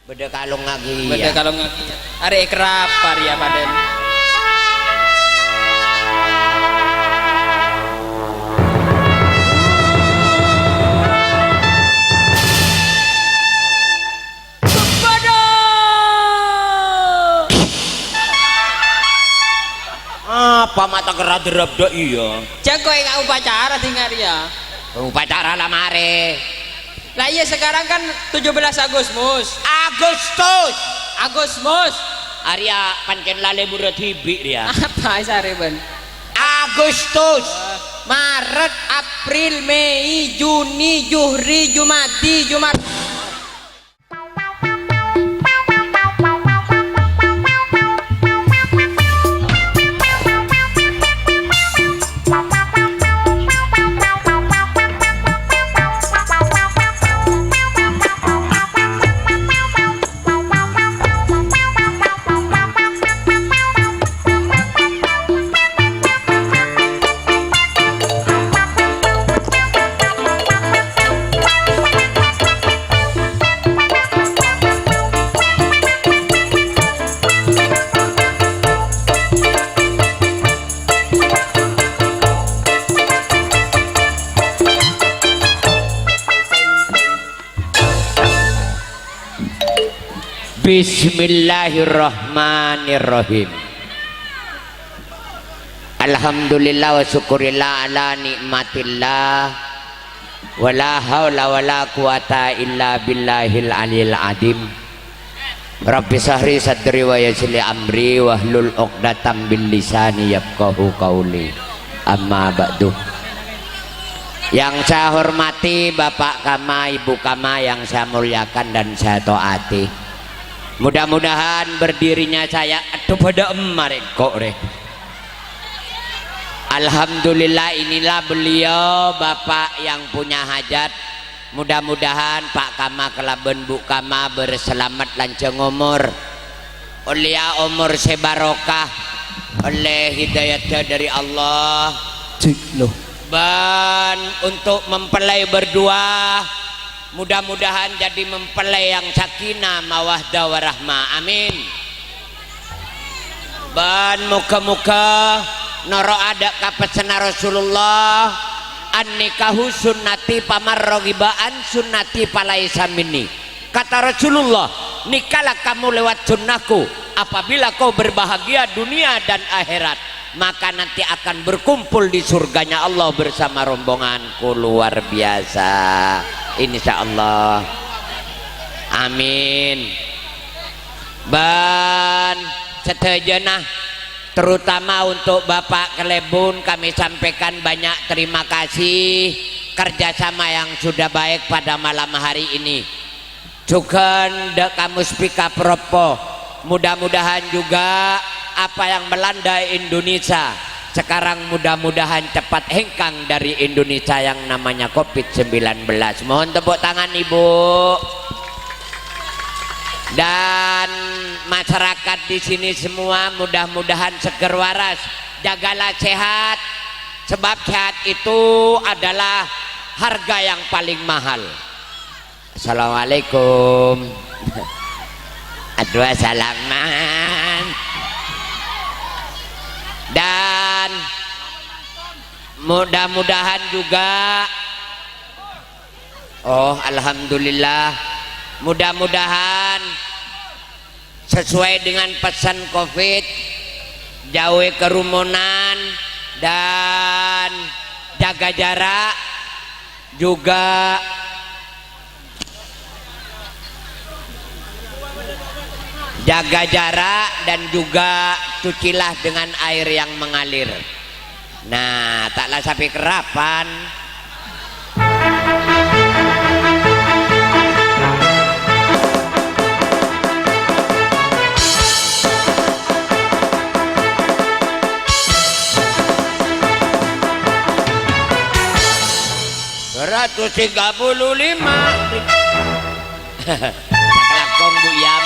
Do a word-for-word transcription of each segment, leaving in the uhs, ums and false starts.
Bâdâ kalongnga kèya. Bâdâ kalongnga kèya. Arè' èkerrap arèya padâna. Bâdâ! Apa ma' ta' kerrap-derrap dâ' iyâ? Jhâ' kok enga' upacara dinga' rèya. Upacara la marè. Lah iyâ, sekarang kan tujuh belas Agustus. Agustus. Agustus. Arèya pancèn la lebbhurrâ dhibi' rèya. Apa sarè bân? Agustus. Maret, April, Mei, Juni, Juhri, Jumadi, Jumat. Bismillahirrahmanirrahim. Alhamdulillah wa syukurillah ala nikmatillah. Wa la haula wa la quwata illa billahil aliyil adim. Rabbi sahri sadri wa yassirli amri wahlul uqdatam bil lisani yafqahu qauli. Amma ba'du. Yang saya hormati Bapak Kama, Ibu Kama yang saya muliakan dan saya taati. Mudah-mudahan berdirinya saya, aduh, bâdâ emma rèng kok rè. Alhamdulillah, inilah beliau, Bapak yang punya hajat. Mudah-mudahan Pak Kama kalabân Bu Kama berselamat lanjhâng omor. Ollèya omor sè barokah, ollè hidayat dâri Allah. Cik, loh. Bân untuk mempelai berdua, mudah-mudahan jadi mempelai yang sakinah mawaddah warahmah. Amin. Bân moghâ-moghâ noro' adâ' ka pessenna Rasulullah, "An-nikahu sunnati faman raghiba an sunnati falaisa minni." Kata Rasulullah, "Nikahlah kamu lewat sunnahku apabila kau berbahagia dunia dan akhirat, maka nanti akan berkumpul di surganya Allah bersama rombonganku." Luar biasa. Insya Allah. Amin. Bân sadhâjâna, terutama untuk Bapak Kalèbun, kami sampaikan banyak terima kasih kerjasama yang sudah baik pada malam hari ini. Jhughân dâ' ka Muspika Proppo. Mudah-mudahan juga apa yang melanda Indonesia sekarang mudah-mudahan cepat hengkang dari Indonesia yang namanya covid sembilan belas. Mohon tepuk tangan, Ibu. Dan masyarakat di sini semua mudah-mudahan seger waras. Jagalah sehat, sebab sehat itu adalah harga yang paling mahal. Assalamualaikum. Aduh, salaman. Dan mudah-mudahan juga, oh, alhamdulillah. Mudah-mudahan sesuai dengan pesan covid, jauhi kerumunan dan jaga jarak, juga jaga jarak dan juga cucilah dengan air yang mengalir. Nah, ta' la sapè kerrapan. Seratus tiga puluh lima. Sakalangkong, Bu Yam.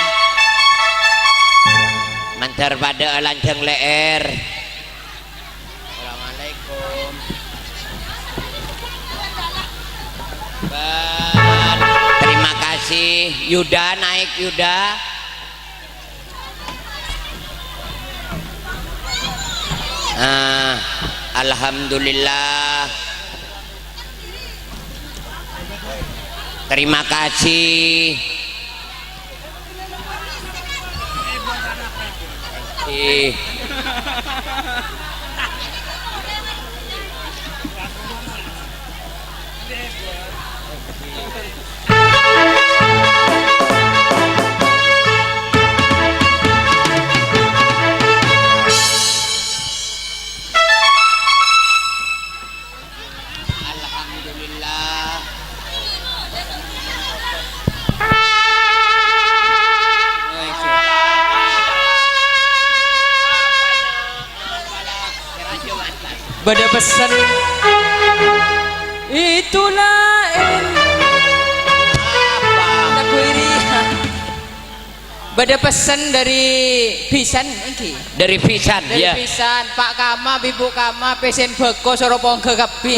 Mandhâr padâ alanjhâng lè'èr. Assalamualaikum. Bân, terima kasih Yuda, naik, Yuda. Ah, alhamdulillah. Terima kasih. Ih. Alhamdulillah. Bâdâ pessen. Itulah en-, lagu iri. Bâdâ pessen dari Bisan, èngghi. Dari Bisan, Dari ya. Bisan, Pa' Kama, Bi' Bu' Kama, pèssèna bhâko, soro pongghâ kabbhi.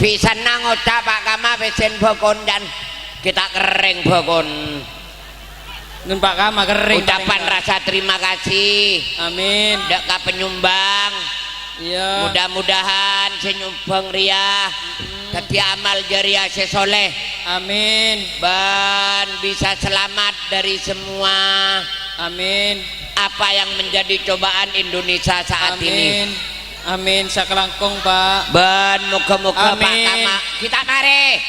Bisanna ngoca' Pa' Kama, pèssèna bhâkon, dan kita kerrèng bhâkon. Nun Pa' Kama kerrèng. Ucapan rasa terima kasih. Amin. Dâ' ka penyumbang. Iya. Mudah-mudahan sè nyumbang rèya Mm-mm. dhâddhi amal jariah sè soleh. Amin. Bân bisa selamat dari semua Amin. apa yang menjadi cobaan Indonesia saat ini. Amin. Amin. Sakalangkong, Pa'. Bân moga-moga Pa' Amin. Kama, kita mari.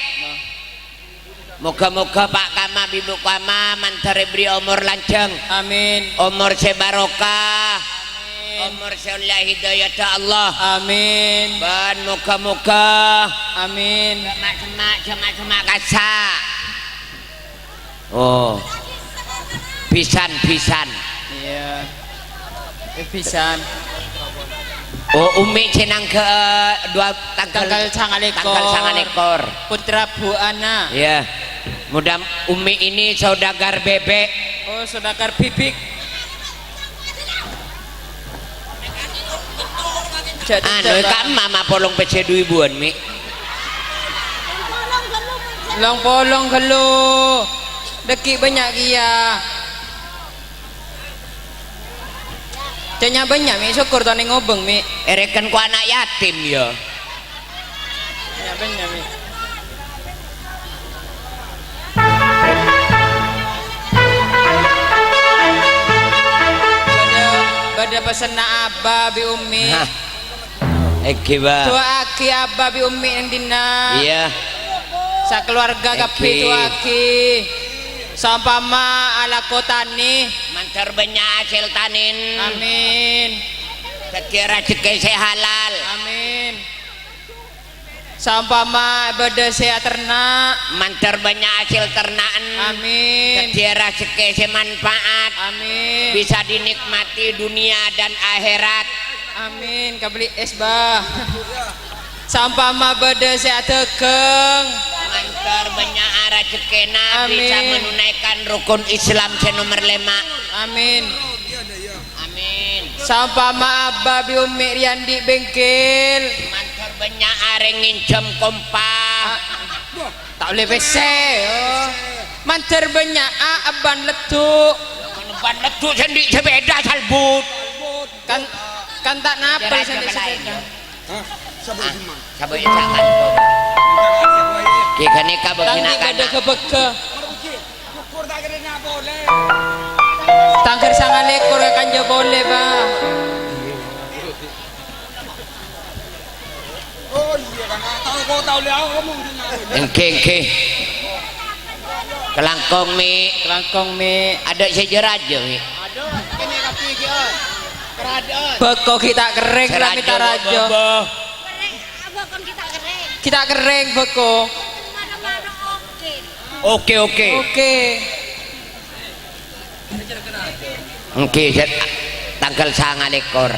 Moga-moga Pa' Kama, Bi' Bu' Kama mandhâr èberri' omor lanjhâng. Amin. Omor sè barokah. Amin. Omor sè ollè hidayah Allah. Amin. Bân moga-moga Amin. Jhâ' ma'-, jhâ' ma'-, jhâ' ma'-, jhâ' ma' kassa'. Oh. Bisan, Bisan. Iya. Eh, Bisan. Oh, Umi sè nangghâ, eh, dua tangghâl, Tangghâl sangalèkor. Tangghâl sangalèkor. Putra Bu Ana. Iya. Mudah Umi ini saudagar bebek. Oh, saudagar bibik. Jhâ' Anu, jhâ' ka emma ma' polong pèssè du èbuwân, Mi'. Long-polong ghâllu. Dhâggi' bânnya' kèya. Jhâ' nya-bânnya', Mi', sokkor ta' onèng ngobâng, Mi'. Èrèken ko ana' yatim, ya. Nya-bânnya', Mi'. Bâdâ, bâdâ pesenna Abba bi' Ummi. Hah. Èngghi, Ba. Du'aaghi Abba bi' Ummi neng dinna'. Iyâ. Sakaluwarga kabbhi Èngghi. Du'aaghi. Saompama alako tanè. Mandhâr bânnya' hasèl tanèn. Amin. Dhâddhiyâ rajhekkè sè halal. Amin. Saompama bâdâ sè aterna'. Mandhâr bânnya' hasèl terna'en. Amin. Dhâddhiyâ rajhekkè sè manfaat. Amin. Bisa dinikmati dunia dan akhirat. Amin. Kabelli es, Bah. Saompama bâdâ sè adhâghâng. Mandhâr bânnya' rajhekkèna bisa Amin. menunaikan rukun Islam sè nomer lèma'. Amin. Amin. Saompama Abba bi' Ummi rèya andi' bengkel. Mandhâr bânnya' arèng ngènjhâm kompa. Ah, ta' ollè pèssè, oh. Mandhâr bânnya' a-, ban leddhu'. Ban leddhu' sè andi' sepeda salbut. Kan, kan ta' napèl sè andi' sepeda. Hah? Sapa Ah, sapa ya, jangan. Ki ghânèka bâghi Tang na' di kana'. Bâdâ ghâbâghâ. Tangghâr sangalèkor ka kanja polè, Pak. Oh, iya, kan. Tahu, kok tahu lihat, kamu. Èngghi, èngghi. Kalangkong, Mi'. Kalangkong, Mi'. Adâ' sè jâ-rajâ, Mi'. Bâko ghi' ta' kerrèng, Sè la mènta rajâ, rajâ. Bâbâ. Ghi' ta' kerrèng, bâko. Oke, oke. Oke. Èngghi, Sèt. Tangghâl sangalèkor.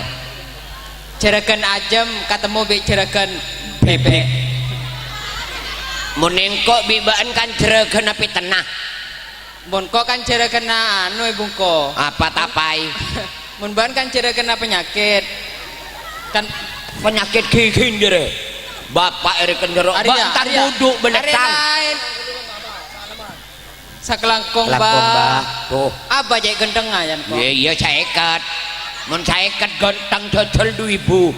Jhârâghân ajâm katemmo bi' jhârâghân bèbèk. Mon èngko' bi' bâ'en kan jhârâghân apètenna. Mon ko' kan jhârâghânna anu, è, bungko. Apa tapaè? Mon bâ'en kan jhârâghânna panyakèt. Kan panyakèt ghighing jârèya. Bapa' èrèken jârèya. Arèya, Bâ'en tan arèya. Budhu' Arèya bâlèttang. Laèn. Sakalangkong, Kalangkong, Mbah. Mbah. Tuh. Abah cè' ghântengnga, yan, kok. Iyâ, iyâ, sèket. Mon sèket ghânteng dodol du èbu.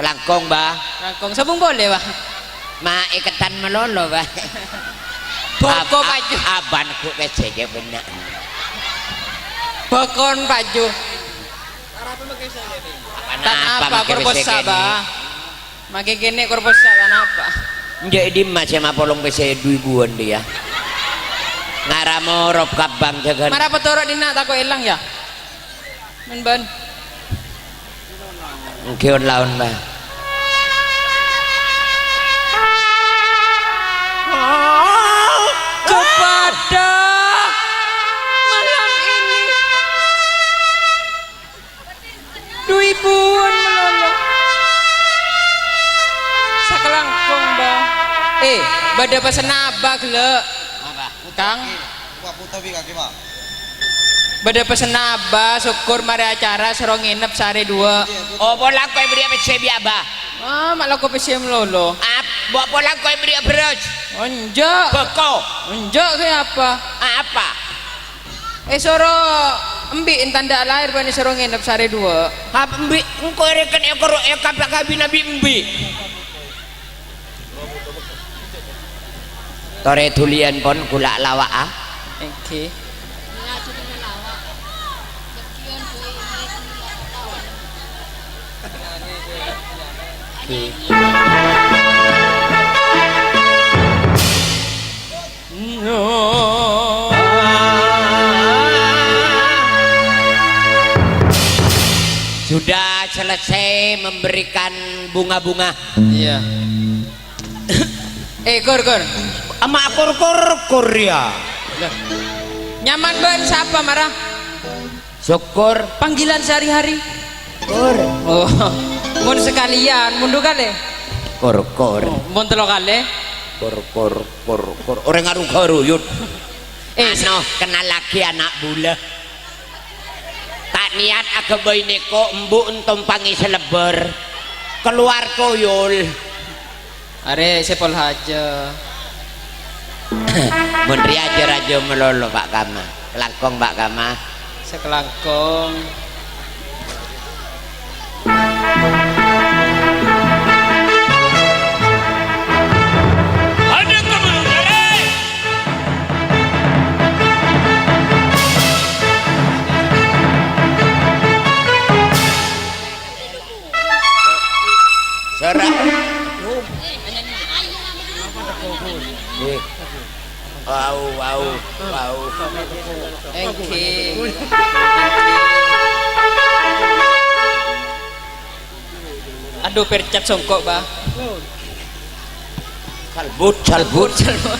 Kalangkong, Mbah. Kalangkong, sabung polè, Mbah. Ma' èkettan malolo, Mbah. Boko Ab-, ab-, paju. Abah neggu' pèssè, jâ' bânnya'. Bokon paju. Apa-apa, Tan apa, apa, makkè korposa, pèssè kènè'? Mbah. Makkè kènè' korposa, tan apa? Enjâ' è dimma sè mapolong pèssè du èbuwân, dhiyâ? Ngara morop ka bank, jâgân. Mara patoro' dinna', tako' èlang, yâ? Mèn bân. Engghi on-laon, Mbah. Kepada malam ini. Du èbuwân malolo. Sakalangkong, Mbah. Eh, bâdâ pesenna Abah ghellâ'. Apa? Kang. Wah, puta bi' kakè, Pak. Bâdâ pesenna Abah, sokkor marè acara soro ngènep saarè duwâ'. Oh, pola engko' èberri'â pèssè bi' Abah. Ah, ma' lako pèssè malolo. Ap-, bo-, pola engko' èberri'â bherrâs. Oh, enjâ'. Beko. Enjâ' kè apa? Apa? Èsoro embi' è tandhâ lahèr bân èsoro ngènep saarè duwâ'. Ap-, embi', engko' èrèken èkoro-, èkabâ-kabina bi' embi'. Torè dhuliyân pon ghulâ lawa'a. Èngghi. Sudah selesai memberikan bunga-bunga. Iya. Eh, Kur, Kur. Ama' Kur, Kur, Kur, ya. Lah. Nyaman bân sapa, mara? Syukur. Panggilan sehari-hari? Kur. Oh, mon sakalèyan, mon du kalè? Kur, Kur. Oh, mon tello kalè? Kur, Kur, Kur, Kur. Orèng aru-garu, Yud. Eh, ano, kennal lagi anak bula. Ta' niyat aghâbây nèko, embu' èntompangè salebbhâr. Kalowar koyol. Arè' sè pol hajâ. Mon rèya jâ-rajâ malolo, Pa' Kama. Kalangkong, Pa' Kama. Sakalangkong. Sara. Eh. Wau, wau, wau. Èngghi. Aduh, percat songko', Bah. Salbut, salbut. Salbut.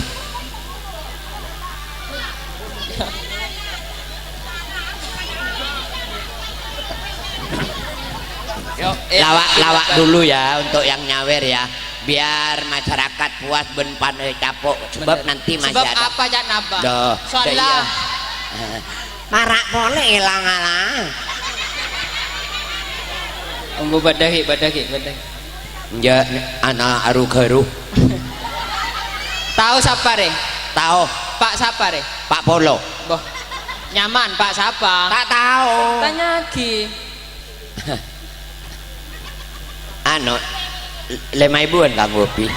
Yuk, eh, lawak, lawak dulu ya untuk yang nyawer ya. Biar masyarakat puas bân pan-, eh, capo'. Sebab nanti masih ada. Sebab apa, Cak Naba? Loh, soalnya. Mara' polè èlang-alang. Ombu bâdâ ghi', bâdâ ghi', bâdâ ghi'. Enjâ', ana' aru-garu. Tao sapa, rè? Tao. Pa' sapa, rè? Pa' Polo. Boh. Nyaman, Pa' sapa? Ta' tao. Tanya'aghi. Ano, lèma èbuwân kanggo Wopi.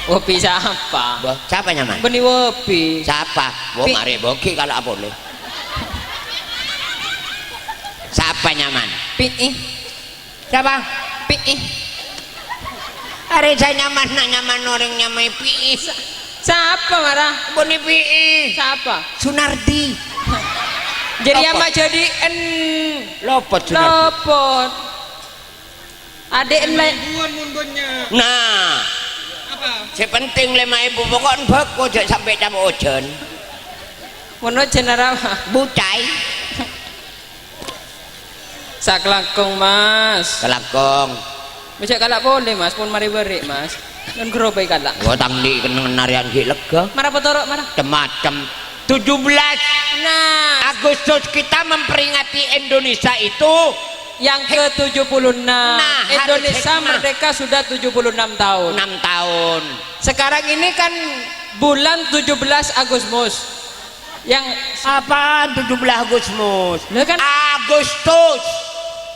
Wopi sapa? Boh, sapa nyaman? Bânnè Wopi. Sapa? Wo, Pi- marè boghi kala' apolè. Sapa nyaman? Pi'i. Sapa? Pi'i. Arè sè nyaman, na' nyaman orèng nyamaè Pi'i. Sa-, sapa, mara? Bânnè Pi'i. Sapa? Sunardi. Jadi lopot. Ama' jadi en-, lopot Sunardi. Lopot. Adek en laè. Ribuan mun banyak. Nah. Apa? Sè penting lèma èbu, pokokna bhâko, jhâ' sampè' capo' ojhân. Mon ojhân arapa? Bucay. Sakalangkong, Mas. Kalangkong. Bâjâ kala' polè, Mas, pon marè bâri', Mas. Ngon gerobay kala'. Gua tang di kenengan narian ghi' lega. Mara potoro', mara. Macem-macem. Tujuh belas Nah. Agustus kita memperingati Indonesia itu. Yang ke tujuh puluh enam. Nah, harus Indonesia hikmah. Merdeka sudah tujuh puluh enam tahun. Enam tahun. Sekarang ini kan bulan tujuh belas Agustus. Yang Apaan tujuh belas Agustus? Lah kan Agustus.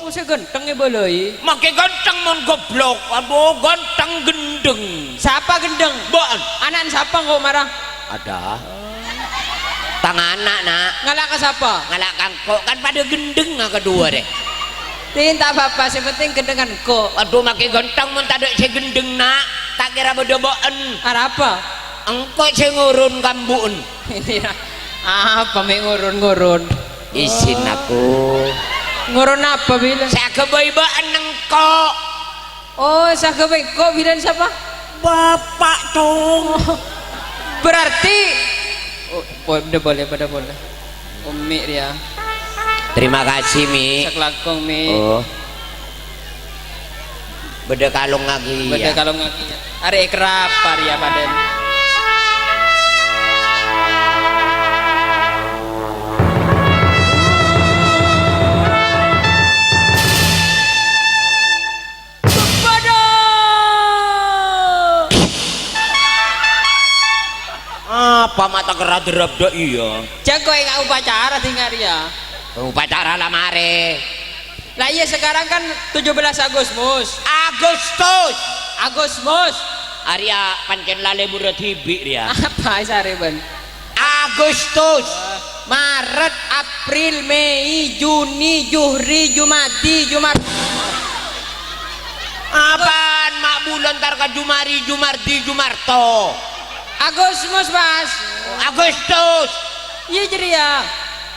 Oh, sè ghântheng è bâlâi. Makkè ghântheng mon goblok. Aduh, ghântheng gendheng. Sapa gendheng? Bâ'en. Ana'na sapa engko' mara? Ada. Tang ana', Na'. Ngala' ka sapa? Ngala' ka engko'. Kan padâ gendhengnga kaduwâ rè. Tin, ta' apa-apa, sè penting gendhengnga engko'. Aduh, makkè ghântheng mon tadâ' sè gendheng, Na'. Ta' kèra bâdâ bâ'en. Arapa? Engko' sè ngoron kambu'en. Apa mè' ngoron-ngoron? Isin aku. Ngoron apa, Bil? Sè aghâbây bâ'en engko'. Oh, sè aghâbây engko' bilân sapa? Bapa', Cong. Oh, berarti, oh, po-, bâdâ polè, bâdâ polè. Ummi rèya. Terima kasih, Mi. Sakalangkong, Mi. Oh. Bâdâ kalong ngaghi, Bâdâ ya. Kalong ngaghi. Arè' èkerrap rèya padâna. Bâdâ! Apa ma' ta' kerra derrap dâ' iyâ? Jhâ' engko' enga' upacara dinga' rèya. Upacara la marè. Lah iyâ, sekarang kan tujuh belas Agustus. Agustus. Agustus. Arèya pancèn la lebbhurrâ dhibi' rèya. Apa sarè, Bân? Agustus. Maret, April, Mei, Juni, Juhri, Jumadi, Jumar- Apaan ma' bulân entar ka Jumari, Jumardi, Jumarto? Agustus, Mas. Agustus. Iyâ, jârèya.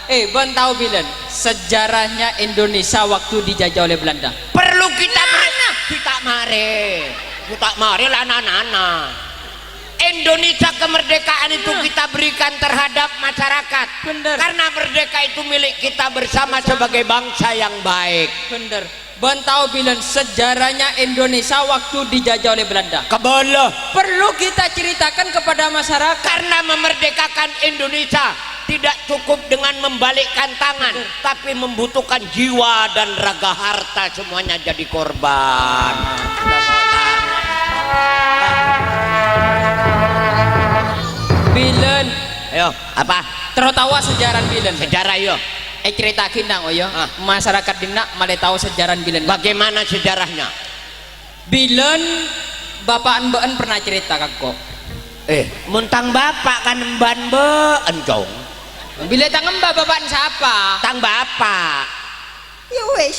Eh, bân tao bilân sejarahnya Indonesia waktu dijajah oleh Belanda? Perlu kita beri, Nana. Kita mare. Kita mare lah, nana. Indonesia kemerdekaan itu kita berikan terhadap masyarakat. Bener. Karena merdeka itu milik kita bersama sebagai bangsa yang baik. Bener. Bân tao bilân sejarahnya Indonesia waktu dijajah oleh Belanda? Kabâlâ. Perlu kita ceritakan kepada masyarakat. Karena memerdekakan Indonesia tidak cukup dengan membalikkan tangan, tapi membutuhkan jiwa dan raga harta, semuanya jadi korban. Bilân. Ayo, apa? Terro taowa sejarah bilân. Sejarah, yo. Ècarèta'aghi, Nang, oyo. Ah. Masyarakat dinna' malè tao sejarah bilân. Bagaimana sejarahnya? Bilân, bapa'en bâ'en pernah cerita ka engko'. Eh, mon tang bapa' kan emban bâ'en, Cong. Bilâ tang emba bapa'en sapa? Tang bapa'. Ya wis.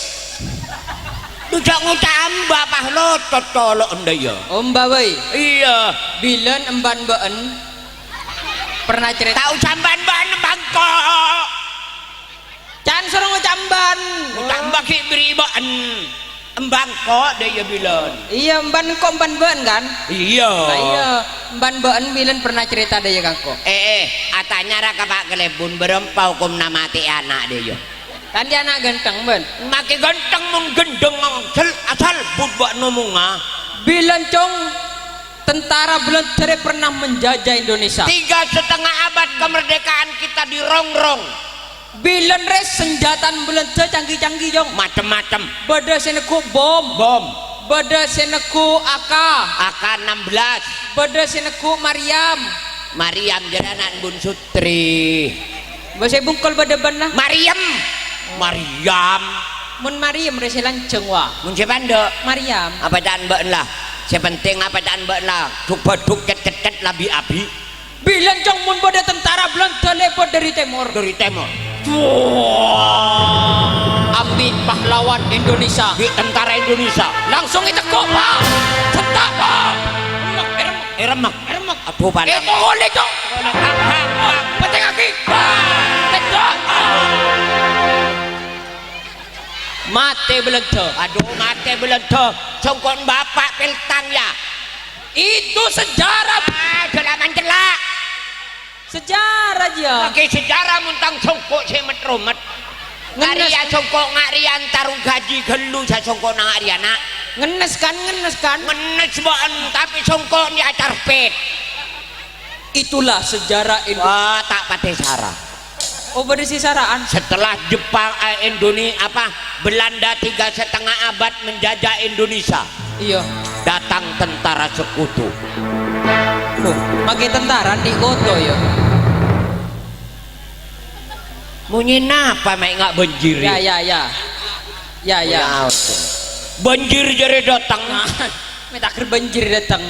Dhu jhâ' ngoca' emba, pas locot colo'en dâ' iyâ. Emba bhâi. Iyâ. Bilân emban bâ'en pernah cerita. Ta' osa emban bâ'en, emba engko'. Can soro ngoca' emban. Ngoca' emba ghi' bherri' bâ'en. Emba engko' dâ' iyâ bilân. Iyâ, emban engko' emban bâ'en, kan? Iyâ. Lah iyâ, emban bâ'en bilân pernah cerita dâ' iyâ ka engko'. Eh, eh, atanya ra ka Pa' Kalèbun, bârâmpa okomma matè'è ana' dâ' iyâ. Kan dâ' ana' ghântheng, bân. Makkè ghântheng mon gendheng asal, asal but bâ'en omongnga. Bilân, Cong, tentara Belanda rè pernah menjajah Indonesia. Tiga setengah abad kemerdekaan kita dirongrong. Bilân rè sanjhâtana Belanda canggih-canggih, Cong. Macem-macem. Bâdâ sè neggu' bom. Bom. Bâdâ sè neggu' A K. A K enam belas. Bâdâ sè neggu' Mariam. Mariam jârèya ana' Embun Sutri. Bâ sè bungkol bâdâ bân la. Mariam. Mariam. Mon Mariam rè sè lanjhâng, wa. Mon sè pandâ'. Mariam. Apa ca'an bâ'en la? Sè penting apa ca'an bâ'en la? Dhuk-bâdhuk cet-cet la bi-abi. Bilân, Cong, mon bâdâ tentara Belanda lèbât dâri tèmor. Dâri tèmor. Wah. Ambi' pahlawan Indonesia. Bi' tentara Indonesia. Langsung èteggu', Pa'. Sènta', Pa'. Remmek, remmek. Remmek. Remmek. Aduh, panas. Èpokol, Cong. Hak, hak, hak. Pètèngngaghi. Tèdhâk. Matè Belanda. Aduh, matè Belanda. Songko'na bapa' peltang, ya. Itu sejarah. Ah, jhâ' la mancella'. Sejarah, jiyâ. Lagi sejarah mon tang songko' sè met-romet. Ngennes. Arèya songko' nga' rèya entar ghâji ghâllu sasongko'na nga' rèya, na'. Ngennes, kan, ngennes, kan? Ngennes bâ'en, tapè songko' nèka carpet. Itulah sejarah Indo- Wah, ta' patè sara. Oh, bâdâ sè sara'an. Setelah Jepang, eh, Indone-, apa, Belanda tiga setengah abad menjajah Indonesia, Iyâ. Datang tentara sekutu. Loh, makkè tentara di' koto, ya? Monyè napa ma' enga' banjir? Ya, ya, ya. Ya, ya. Banjir jârèya dâteng. Nah, mè' ta' ghâr banjir dâteng.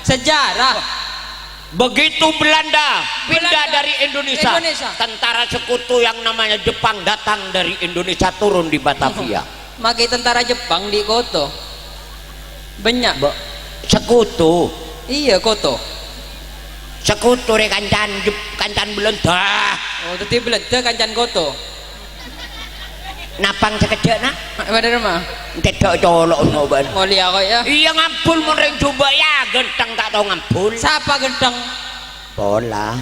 Sejarah. Begitu Belanda pindah Belanda. Dari Indonesia, Indonesia. Tentara sekutu yang namanya Jepang datang dari Indonesia turun di Batavia. Makè tentara Jepang dhi' Koto. Bânnya'. Mbok, sekutu. Iyâ, Koto. Sekutu rè kancana Jep-, kancana Belanda. Oh, dhâddhi Belanda kancana Koto. Napang sakejjhâ', Na'? Bâdâ, Ma'. Cèdhâ' colo' no bân. Molèya kok, ya. Iyâ, ngambul mon rèng jhubâ', ya, ghântheng ta' tao ngambul. Sapa ghântheng? Pola.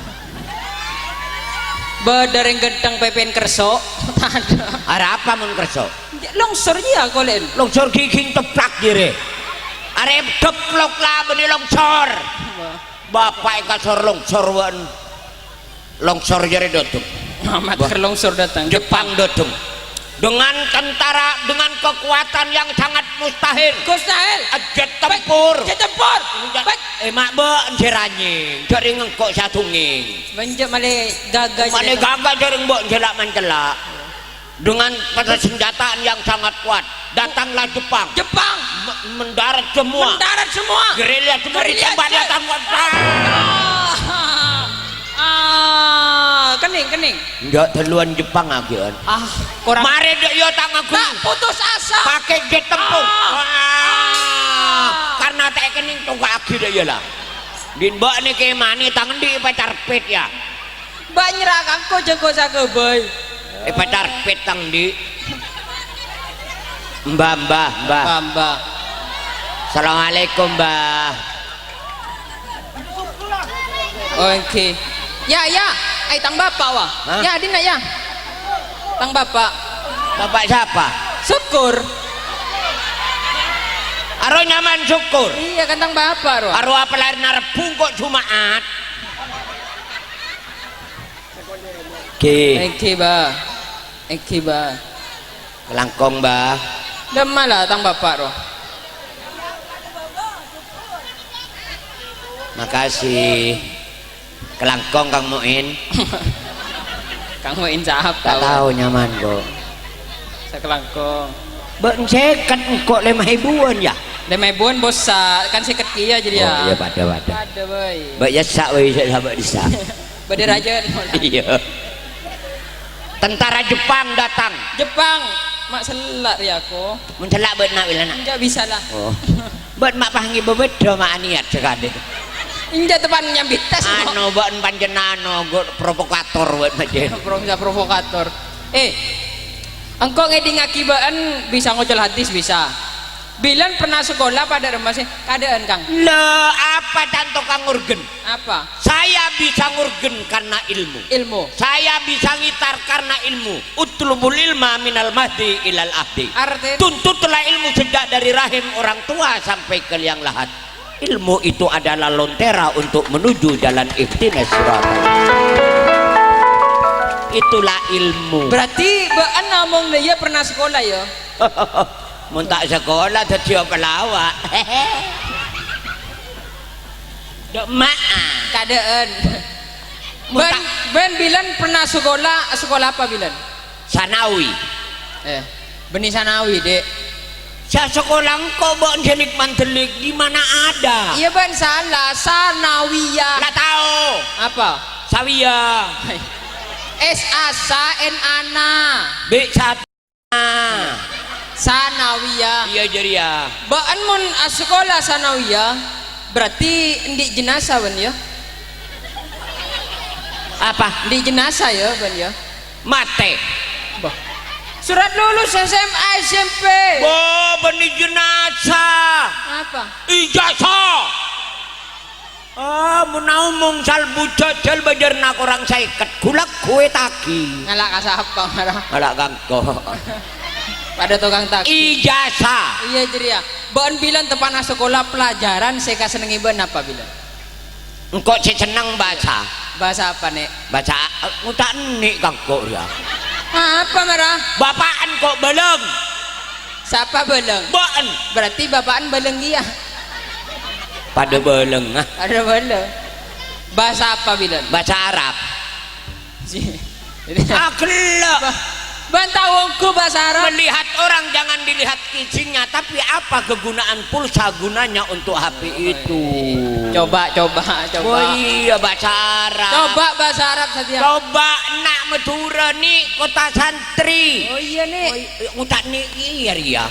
Bâdâ rèng ghântheng pèpèn kerso'. Tadâ'. Arapa mon kerso'? Longsor iyâ kolè'en. Longsor ghighing ceplak jârèya. Arè deplok la bânnè longsor. Wah. Bapa' èkasor longsor bân. Longsor jârèya dâteng. Amat Wah. Ker longsor dâteng. Jepang dâteng. Dengan tentara, dengan kekuatan yang sangat mustahil. Mustahil. Jet tempur. Jet tempur. Jet, Baik. Eh, ma' bâ'en sè ranyèng, jârèya engko' sè adhungèng. Bânjâ' malè gaga Malè jârèya. Gaga jârèya bâ'en sè la' mancella'. Dengan persenjataan yang sangat kuat, datanglah Jepang. Jepang. Me-, mendarat semua. Mendarat semua. Gerilya semua Gerilya ditembak je- datang. Wah. Ah, ah, kening, kening. Enjâ' dâluwân Jepang agi'an. Ah, korang. Marè dâ' iyâ tang agung. Tak putus asa. Pakai jet tempur. Ah. Wah. Ah. Karena ta' èkening tongka' agi dâ' iyâ la. Din bâ' nèkè manè tang endi' pacar pet ya. Mbah nyerah kangko jengko sagabay. Eh, pacar pet tang endi'. Mbah, mbah, mbah. Mbah, mbah. Assalamualaikum, Mbah. Oh, èngghi. Ya, ya. Ai, tang bapa', wah. Hah? Ya, dinna', ya. Tang bapa'. Bapak siapa? Syukur. Aro nyaman Syukur. Iya, kan tang bapa', ro. Aro apa lahir na Rebbhu kok Jumaat? Èngghi. Èngghi, Mbah. Èngghi, Mbah. Kalangkong, Mbah. Dâmma la tang bapa', ro. Makasih. Kalangkong, Kang Muin. Kang Muin sapa, Ta' Mbah? Tao nyaman, kok. Sakalangkong. Bâ'en sèket engko' lèma èbuwân, ya? Lèma èbuwân, Bos, sa-, kan sèket kèya, jadi, ya. Oh, iya, padâ, padâ. Padâ, boy. Mbak Yesa, boy, saya sahabat Yesa. Bâdâ rajâ. Iya. Tentara Jepang datang. Jepang, ma' sella' rèya, ko. Mon sella' bâ'en na' bilana. Enjâ' bisa, la. Oh. Bâ'en ma' pas ngibâ bâdâ ma' anèyat sakalè. Enjâ' tepan nyambit tes, ko. Anu, bâ'en panjhennengan, no, go-, provokator bâ'en panjhennengan. Pro-, bisa provokator. Eh, engko' ngèdingngaghi bâ'en bisa ngocol hadis, bisa. Bilân pernah sekolah padâ remma sè kaadâ'ân, Kang? Lè, apa tanto Kang ngurgen? Apa? Saya bisa ngurgen karena ilmu. Ilmu. Saya bisa ngitar karena ilmu. Utlubul ilma minal mahdi ilal ahdi. Artèna? Tuntutlah ilmu sejak dari rahim orang tua sampai ke liang lahat. Ilmu itu adalah lontera untuk menuju jalan ihdinas siratal. Itulah ilmu. Berarti bâ'en omong lè ya pernah sekolah ya? Mon ta' sekolah dhâddhiyâ pelawak. Dâ' ma'a. Kaadâ'ân. Mon Bân, ta' bân bilân pernah sekolah, sekolah apa bilân? Sanawi. Eh, bânnè sanawi, Dek. Sa sekolah engko' bâ'en jelik mandelik, di mana ada? Iya, bân salah, sanawiyah. La tao. Apa? Sawiya. S A S A N ana. Bi' sa- Sanawiyah. Iya, jârèya. Bâ'en mon asekolah sanawiyah, berarti endi' jenazah, bân, ya? Apa? Endi' jenazah, ya, bân, ya? Matè. Bah. Surat lulus S M A, S M P. Wah, bânnè jenazah. Apa? Ijazah. Ah, mon omong salbu jhâjhâl bâjârna korang sèket, ghu-lagghu ètagi. Ngala' ka sapa, mara? Ngala' ka engko'. Padâ tokang tagi. Ijazah. Iya, jârèya. Bâ'en bilân teppa'na sekolah pelajaran sè èkasennengngè bâ'en apa bilân? Engko' sè senneng bhâsa. Bhâsa apa, Nèk? Bhâsa, eh, ngoca' ennè' ka engko' rèya. Apa, mara? Bapa'en ko' bâlâng. Sapa bâlâng? Bâ'en. Berarti bapa'en bâlâng kèya. Padâ bâlâng, ah. Padâ bâlâng. Bhâsa apa bilân? Bhâsa Arab. Si-, Aghellâ'. Bâ-, bâ'na tao ongghu bhâsa Arab? Melihat orang jangan dilihat isinya, tapi apa kegunaan pulsa gunanya untuk H P itu? Coba, coba, coba. Oh iyâ, bhâsa Arab. Coba bhâsa Arab satèya. Coba, na' Madhurâ, Ni', kota santri. Oh iyâ, Ni'. Oh, i-, nguca' Ni' iyâ, rèya.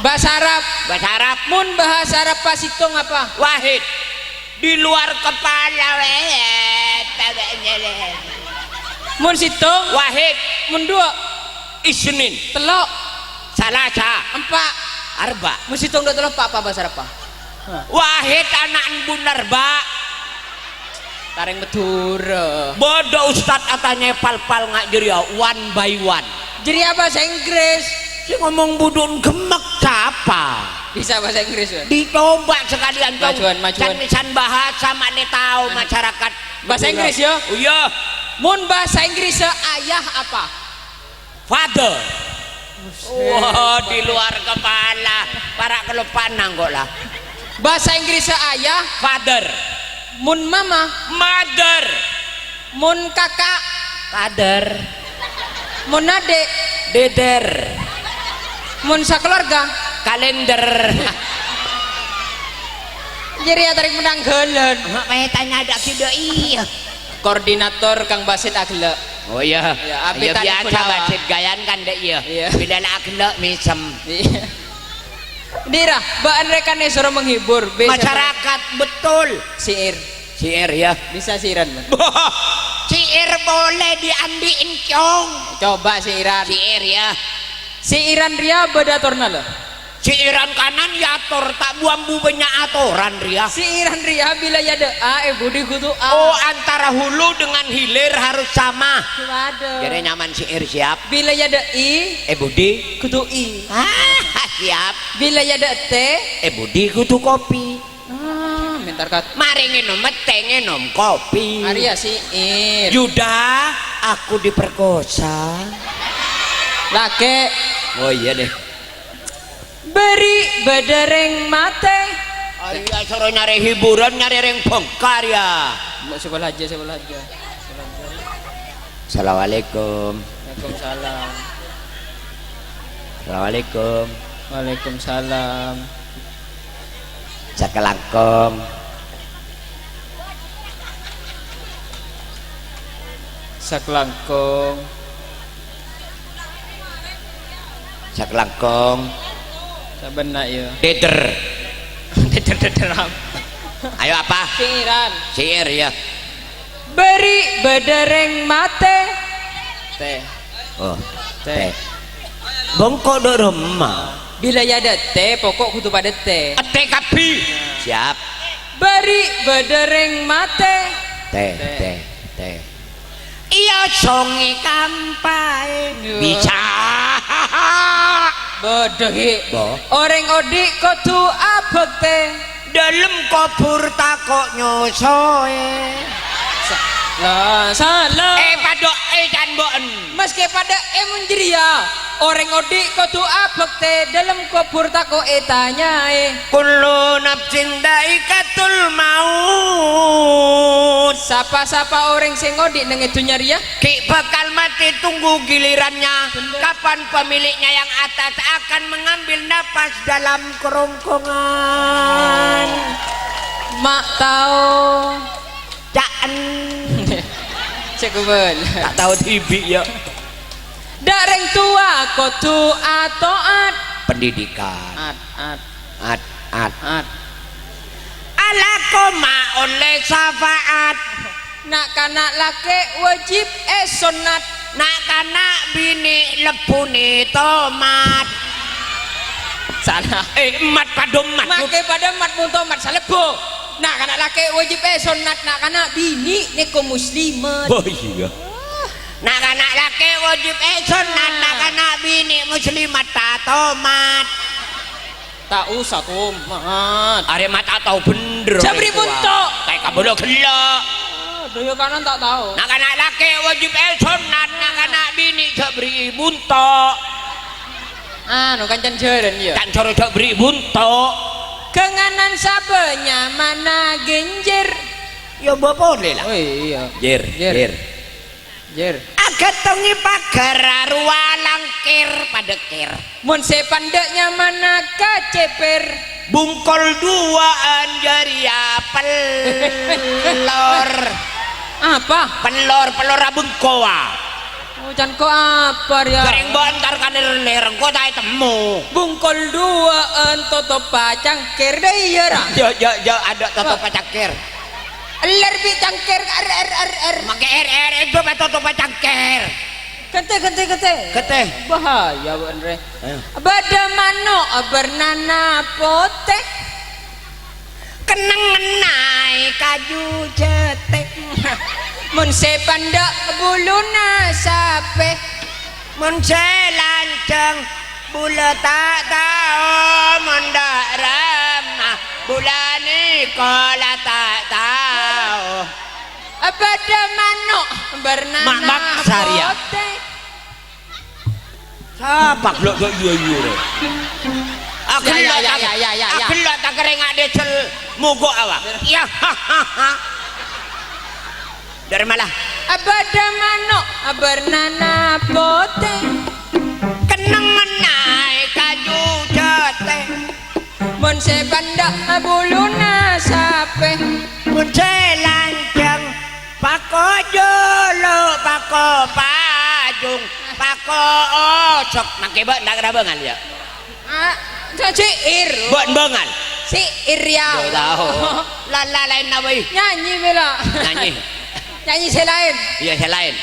Bhâsa Arab. Bhâsa Arab. Mon bhâsa Arab pasèttong apa? Wahid. Di luar kepala, weh, tabaknya, weh. Mon sèttong. Wahid. Mon duwâ'. Isnin. Tello'. Salasa. Empa'. Arba'. Mon sèttong, duwâ', tello', empa', apa bhâsa Arab? Wahid ana' embu' arba'. Karèng Madhurâ. Bodoh, Ustad atanya pal-pal nga' jârèya, one by one. Jârèya bhâsa Inggris. Sè ngomong budhu'en ghemmek sapa? Bisa bhâsa Inggris, Bun? Dicoba sekalian, Cong. Majuan, majuan. Can-, can bahasa ma'lè tao masyarakat. Bhâsa Inggris, yâ? Oh, iyâ. Mon bhâsa Inggris, ayah apa? Father. Wah, di luar kepala. Para' keloppa'an nangko' la. Bhâsa Inggris ayah. Father. Mon mama. Mother. Mon kaka'. Kader. Mon adhi'. Deder. Mon sakeluarga. Kalender. Jârèya tarèk mennang ghâlân. Mak, mè' tanya adâ' sida iyâ. Koordinator Kang Basit aghellâ'. Oh iyâ. Iyâ, abit iyâ, tadi biasa Gunawan. Basit ghâjâna kan, Dek, iyâ. Iyâ. Bilâ la aghellâ' mèsem. Iyâ. Dira, bâ'na rèkan èsoro menghibur. Bisa masyarakat, betul. Syair. Syair, ya. Bisa syairan, Bun? Syair boleh diandi'in, Cong. Coba syairan. Syair, ya. Syairan rèya bâdâ atorna, la. Sairan kanan èator, ta' bu-ambu bânnya' atoran rèya. Sairan rèya bilâ èadâ'â, è budi kodhu a. Oh, antara hulu dengan hilir harus sama. Waduh. Jârèya nyaman syair, siap. Bilâ èadâ'â i. È budi. Kodhu i. Ah, siap. Bilâ èadâ'â tè. È budi kodhu kopi. Ah, mèntar kat. Marè ngènom tè, ngènom kopi. Arèya syair. Yuda, aku diperkosa. Lakè'. Oh, iyâ, deh. Bâri' bâdâ rèng matè. Arèya soro nyarè hiburan, nyarè rèng bhângkar, ya. Mbok sebelah aja, sebelah aja. Assalamualaikum. Waalaikumsalam. Assalamualaikum. Waalaikumsalam. Sakalangkong. Sakalangkong. Sakalangkong. Sabâna, ya. Deder. Deder, deder apa? Ayo, apa? Sairan. Syair, ya. Bâri' bâdâ rèng matè. Tè. Oh, tè. Tè. Bengko dâ' remma. Bilâ èadâ'â tè, pokok kodhu padâ tè. Tè kabbhi. Siap. Bâri' bâdâ rèng matè. Tè, tè, tè. Iyâ, songè kampaè. Yo. Bisa. Bâdâ, Ki. Bo. Orèng odi' kodhu abhâktè. Dâlem kobhur tako' nyosoè. Sa-, la, salah. Eh, padâ, eh, can bo'en. Maskè padâ, eh, mon jârèya. Orèng odi' kodhu abhâktè, dâlem kobhur tako' ètanyaè. Kullu nafsin dzaikatul maut. Sapa-sapa orèng sè ngodi' neng è dhunnya rèya. Ghi' bakal matè, tunggu gilirannya. Bener. Kapan pemiliknya yang atas akan mengambil napas dalam kerongkongan. Ma' tao. Ca'en. Cè' kobâl. Ta' tao dhibi', ya. Dâ' rèng towa kodhu ato'at. Pendidikan. At, at. At, at. At. Alako ma' ollè syafaat. Na'-kana' lakè' wajib èsonnat. Na'-kana' binè' lebbunè tomat. Salah. Eh, emmat padâ emmat. Makè padâ emmat mon tomat salebbu. Na'-kana' lakè' wajib èsonnat. Na'-kana' binè' nèko muslimat. Oh, iyâ. Na'-kana' lakè' wajib èsonnat. Ah. Na'-kana' binè' muslimat ta' tomat. Ta' osa tomat. Arè ma' ta' tao bhendher. Jhâ' bherri' bunto'. Ta' kabâlâ ghellâ'. Ah, dâjâ kanan ta' tao. Na'-kana' lakè' wajib èsonnat, na'-kana' binè' jhâ' bherri' bunto'. Anu, kancana jhârân, yâ. Can soro jhâ' bherri' bunto'. Ghânganan sabâ nyamana ghânjhâr. Yâ, bâ polè, la. Oh, iyâ. Jhâr, jhâr. Jhâr. Jhâr. Ghâttongnga paghâr arowa langkèr padâ kèr. Mon sè pandâ' nyamana kacèpèr. Bungkol duwâ'ân jârèya pellor. Apa? Pellor, pellor abengkowa. Oh, can ko apa, ya? Jhâreng bâ'na entar ka ler-ler, engko' ta' ètemmo. Bungkol duwâ'ân totopa cangkèr, dâ' iyâ, ra? Jhâ', jhâ', jhâ', adâ' totopa cangkèr. Ler bi' cangkèr, er, er, er, er. Mangkè er, er, èdhop totopa cangkèr. Ghântè, ghântè, ghântè. Ghântè. Bahaya, bân, rè. Ayo. Bâdâ mano' bârnana potè. Kennengngen naè kaju jâtè. Mon sè pandâ' buluna sapè. Mon sè lanjhâng bulâ ta' tao, mon dâ' remma bulâ nèko la ta' tao. Bâdâ mano' bârnana Mak-, mak, Sarya. Potè. Sapa gellâ' ghi' iyâ-iyâ rè? Ya, ya, ya, ya, ya, ya. Aghellâ' ta' kèrèng adhèsel mogok apa? Ya, ha, ha, ha. Dâri mala? Bâdâ mano' bârnana potè. Kennengngen naè kaju jâtè. Mon sè pandâ' buluna sapè. Mon sè lanjhâng pako jolo', pako pajung, pako osok. Mangkè bâ'na ta' kèra bângal, ya? Ah, syair. Bâ'na bângal. Syair, ya. Yo, tao. Lala laènna bhâi. Nyanyi, bella. Nyanyi. Nyanyi sè laèn. Iyâ, sè laèn.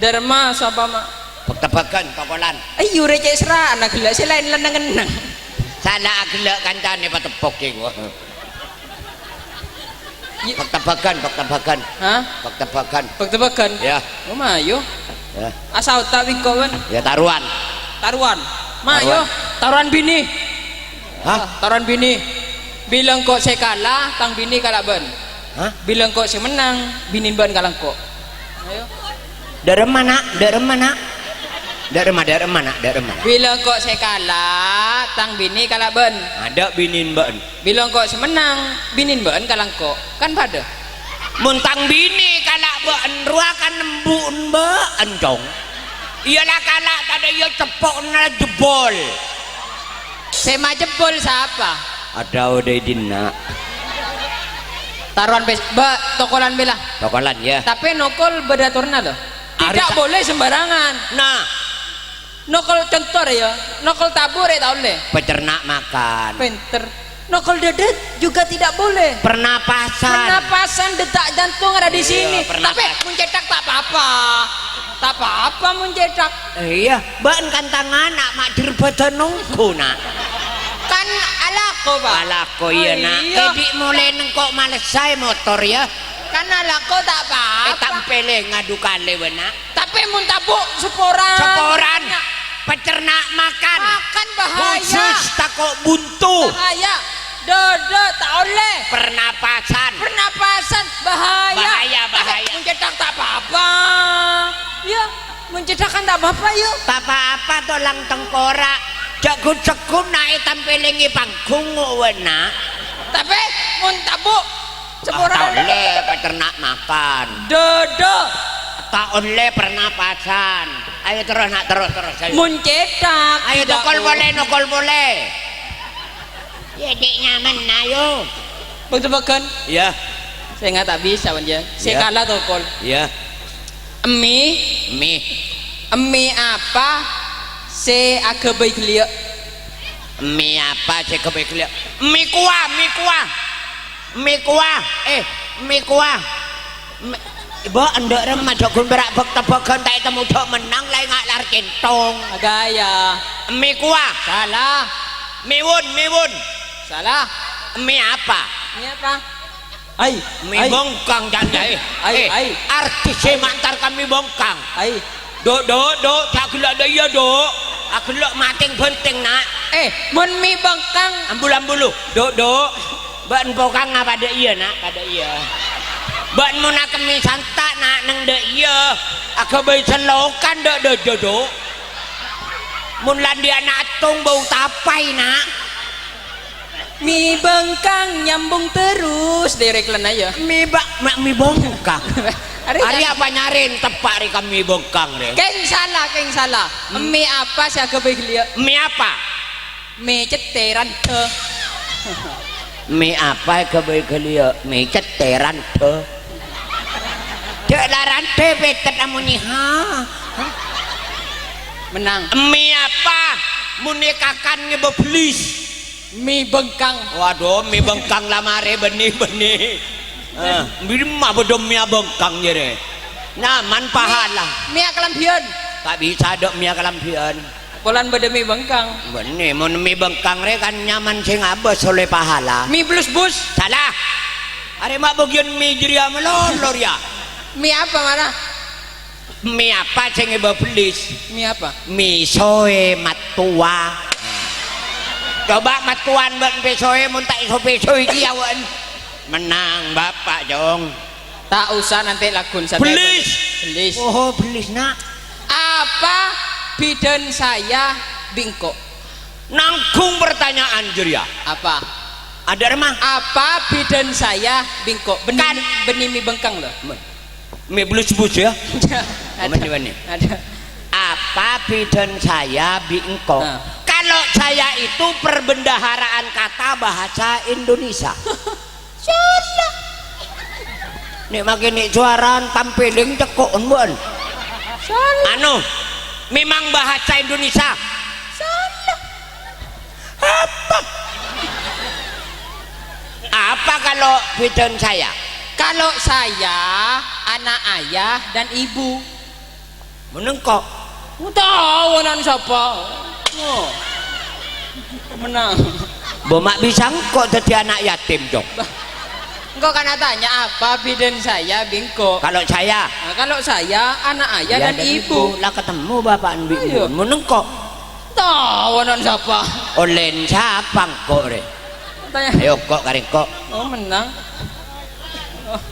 Dârma sapa, Ma'? Bâk-tèbâghân, tokolan. Ayo, rè, cè' serra'na ghellâ', sè laèn la neng-enneng. Sala aghellâ' kancana pateppokkè, wah. Bâk-tèbâghân, bâk-tèbâghân. Hah? Bâk-tèbâghân. Bâk-tèbâghân? Iyâ. Oh, mayu. Iyâ. Asal ta' wiko, bân. Iyâ, tarowan. Tarowan. Mayu. Tarowan. Tarowan binè. Hah? Tarowan binè. Bilâ engko' sè kala, tang binè kala bân. Hah? Bilâ engko' sè mennang, binèn bân kala engko'. Ayo. Dâ' remma, Na'? Dâ' remma, Na'? Dâ' remma, dâ' remma, Na'? Dâ' remma. Bilâ engko' sè kala, tang binè kala bân. Adâ' binèn bân. Bilâ engko' sè mennang, binèn bân kala engko'. Kan padâ? Mon tang binè kala bân rowa kan embu'en bân, Cong. Iyâ la kala tadâ' iyâ ceppo'na jebbhol. Sè majebol sapa? Adâ' odâ' è dinna'. Tarowan pes-, ba, tokolan bella. Tokolan, ya. Tapi nokol bâdâ atorna, loh. Tidak boleh sembarangan. Nah. Nokol contor, ya. Nokol tabu' rè ta' ollè. Pecerna' makan. Pènter. Nokol dâdâ juga tidak boleh. Pernapasan. Pernapasan, detak jantung ada di sini. Iya, pernapas-. Tapi mon cèthak ta' apa-apa. Ta' apa-apa mon cèthak. Eh, iyâ, bân kan tang ana' ma' dhir bâdân ongghu, Na'. Kan alako, Pak. Alako, iyâ, Oh, Na'. Iyâ. È dhi' molè nengko' malessaè motor, ya. Kan alako ta' apa-apa. Eh, tampèlè ngadu kalè, wè, Na'. Tapè mon tabu' saporan. Saporan. Pecerna' makan. Makan bahaya. Khusus tako' buntu. Bahaya. Dâdâ ta' ollè. Pernapasan. Pernapasan bahaya. Bahaya, bahaya. Mon cèthak ta' apa-apa. Iyâ, mon cèthak kan ta' apa-apa, iyâ. Ta' apa-apa, tolang tengkorak. Jhâ' ghun-seghun naè tampèlèngè panggung, wè, Na'. Tapè mon tabu' Saporan. Ah, ta' ollè pecerna' makan. Dâdâ. Ta' ollè pernapasan. Ayo terus, Na', terus, terus, ayo. Mon cèthak. Ayo tidak tokol boleh. Polè, nokol polè. Ya, dek nyaman, ayo. Bâk-tèbâghân. Iya. Sè nga' ta' bisa, bân, ya. Sè Iya. kala tokol. Iya. Emmè. Emmè. Emmè apa sè aghâbây ghellâ'? Emmè apa sè aghâbây ghellâ'? Emmè kowa, emmè kowa. Emmè kowa, eh, emmè kowa. Emmè, bâ', endâ' remma jhâ' ghun pèra' bâk-tèbâghân ta' ètemmo jhâ' mennang la enga' lar centong. Aghâbây. Emmè kowa. Salah. Mèwon, mèwon. Salah. Emmè apa? Emmè apa? Ai, Emmè ai. Bongkang, jhâ' jhâ', eh. Ai, Eh, ai. Artis sè mantar ka Emmè Bongkang. Ai. Dok, dok, dok, jhâ' ghellâ' dâ' iyâ, dok. Aghellâ' matèng bhântèng, Na'. Eh, mon Emmè Bongkang. Ambul-ambulu. Dok, dok. Bâ'na pokang apa dâ' iyâ, Na'? Ka dâ' iyâ. Bâ'na mon akemmè santa', Na', neng dâ' iyâ. Aghâbây sellokan dâ', dâ', dâ', dok. Mon la andi' ana' ettong bâu tapai, Na'. Emmè Bongkang nyambung terus, dèrèk lèna, ya. Emmè ba-, ma-, Emmè Bongkang. Arè Arè kan apa nyarèn teppa' rè ka mi bengkang rè? Kèng sala, kèng sala. Hmm. Mi apa sè aghâbây ghâliyâ'? Mi apa? Mi cèttèran, dhâ. Mi apa aghâbây ghâliyâ'? Mi cèttèran, dhâ. Jhâ' la randhâ pètet amonye, ha. Mennang. Mi apa? Mon èkakan ngèbâ bellis. Mi bengkang. Waduh, mi bengkang la marè bânnè-bânnè. Eh, bâdâ ma' bâdâ mi bengkang jârèya. Nyaman pahala. Mi akalambhiyân. Ta' bisa dâ' mi akalambhiyân. Polana bâdâ mi bengkang. Bânnè, mon mi bengkang rè kan nyaman sè ngabâs ollè pahala. Mi blus-bus. Sala. Arè ma' bâgiyân mi jârèya malolo rèya. Mi apa mara? Mi apa sè ngèbâ bellis? Mi apa? Mi soè mattowa. Coba mattowan bân pesoè mon ta' èso-pesoè kèya bân. Mennang, Bapak, Jong. Ta' osa nanti lagun santai. Bellis. Bellis. Oh, bellis, Nak. Apa bidan saya bi' engko'? Nanggung pertanyaan jârèya. Apa? Adâ' remma? Apa bidan saya bi' engko'? Bânnè Kan- mi-, bânnè mi bengkang, lho. Mi blus-blus, ya? Adâ'. Bânnè, bânnè. Adâ'. Apa bidan saya bi' engko'? Ah. Kalau saya itu perbendaharaan kata bahasa Indonesia. Sala. Nè' makè nè' sowarana tampèlèng cèkko'en bân. Sala. Anu, memang bahasa Indonesia. Sala. Apa? Apa kalau bidan saya? Kalau saya anak ayah dan ibu. Mon engko'. Tao ana'na sapa? Oh. Mennang. Bo ma' bisa engko' dhâddhi ana' yatim, Cong. Bah, engko' kan atanya apa bidan saya bi' engko'. Kalau saya? Nah, kalau saya anak ayah Ya, dan dan ibu. ibu. La ketemu bapa'en bi' Ayo. ibu. Mon engko'. Tao ana'na sapa? Ollèna sapa engko' rè? Tanya. Ayo, kok, karè kok. Oh, mennang.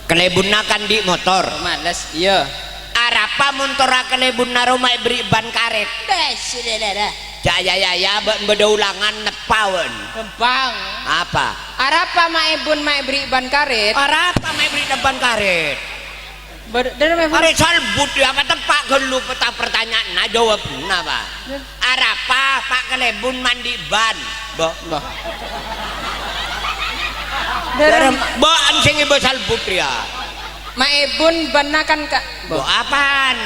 Kalèbunna kan andi' motor. Oh, males. Iyâ. Arapa montorra kalèbunna rowa ma' èberri' ban karèt? Bes, lè, lè, lè. Jâ, ya, ya, ya, bâ'en bâdâ ulangan neppa, bâ'en. Gampang. Apa? Arapa ma' èbun ma' èberri' ban karèt? Arapa ma' èberri' ban karèt? Ber-, dâri ma' èbun. Arè salbut, ya, apa teppa' ghâllu peta-, pertanyaanna, jawabna, Pak. Arapa, Pak, kalèbun ma' andi' ban? Bo. Bo. Dâri Dâri ma' bâ'en sè ngèbâ salbut, ya. Ma' èbun bânna kan, Kak? Bo. Bo, apaan?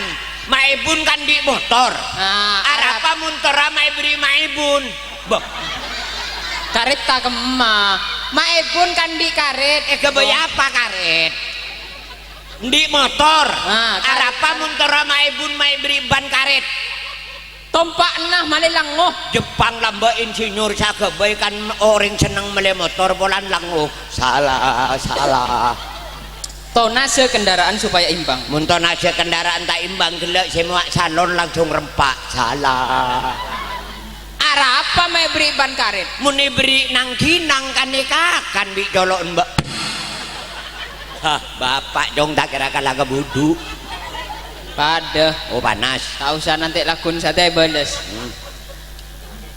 Ma' èbun kan andi' motor. Ah, Arapa montorra ma' èberri' ma' èbun? Bo. Karètta kemma. Ma' èbun kan andi' karèt. Èghâbây Bo. apa karèt? Andi' motor. Ah, karèt. Arapa montorra ma' èbun ma' èberri' ban karèt? Tompa'na malè langngo. Jepang lambâ' insinyur sè aghâbây kan orèng senneng mellè motor polana langngo. Sala, sala. Tonase kendaraan supaya imbang. Mon tonase kendaraan ta' imbang, ghellâ' sè mowa' salon langsung rempa'. Sala. Arapa ma' èberri' ban karèt? Mon èberri' nang-ginang kan èkakan bi' colo'en, Mbak. Hah, Bapak, Cong, ta' kèra kala ka budhu. Padâ. Oh, panas. Ta' osa nanti lagun satèya bales. Hmm.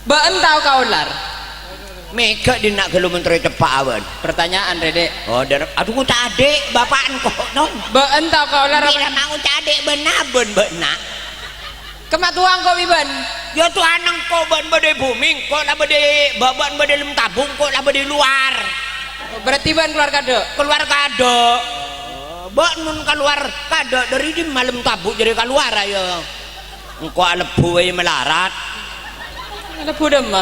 Bâ'en tao ka olar? Mèghâ' dinna' ghâllu mentoro ceppa' awan. Pertanyaan, Rèdè'. Oh, dâr-, aduh, ngoca' adhi', Bapak engko', Cong. Bâ'en tao ka olar apa? Mèra ma' ngoca' adhi' bân abân, bâ'na. Kemma towa engko' bi' bân? Ya, towana engko' bân bâdâ è bhumè, engko' la bâdâ, bâ-, bâ'en bâdâ è lem tabung, engko' la bâdâ è lowar. Berarti bân kalowar kaadâ'? Kalowar kaadâ'. Bâ'en mon kalowar kaadâ', dâri dimma lem tabung jârèya kalowar, ayo? Engko' alebbhu bhâi malarat. Alebbhu dimma?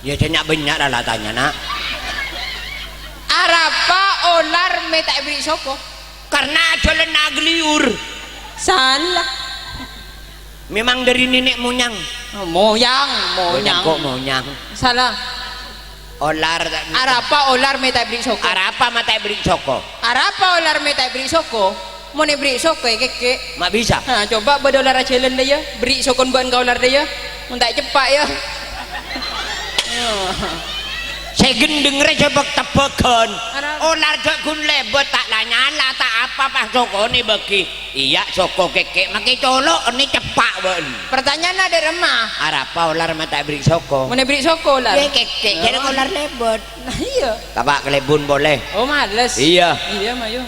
Ya, jâ' nya'-bânnya' la, la tanya, Na'. Arapa olar mè' ta' èberri' soko? Karena ajhâlânna aghâliyur. Sala. Memang dâri nènè' monyang. Oh, moyang, Monyang monyang. kok monyang. Sala. Olar ta' Arapa olar mè' ta' èberri' soko? Arapa ma' ta' èberri' soko? Arapa olar mè' ta' èberri' soko? Mon èberri' soko, èkèkè'. Ma' bisa? Ha, coba bâdâ olar ajhâlân dâ' iyâ, berri' sokon bâ'en ka olar dâ' iyâ. Mon ta' èceppa' iyâ. Sè ghendheng rè jhâ' bâk-tebbhâghân. Arapa? Olar jhâ' ghun lèbât, ta' la nyala, ta' apa, pas sokona èbâghi. Iyâ, soko kèkè' makè colo', ènè ceppa' bâ'en. Pertanyaanna dâ' remma? Arapa olar ma' ta' èberri' soko? Mon èberri' soko, olar. Iyâ, kèkè', Oh. jhâreng olar lèbât. Nah, iyâ. Kapa' kalèbun polè. Oh, males. Iyâ. Iyâ, mayu.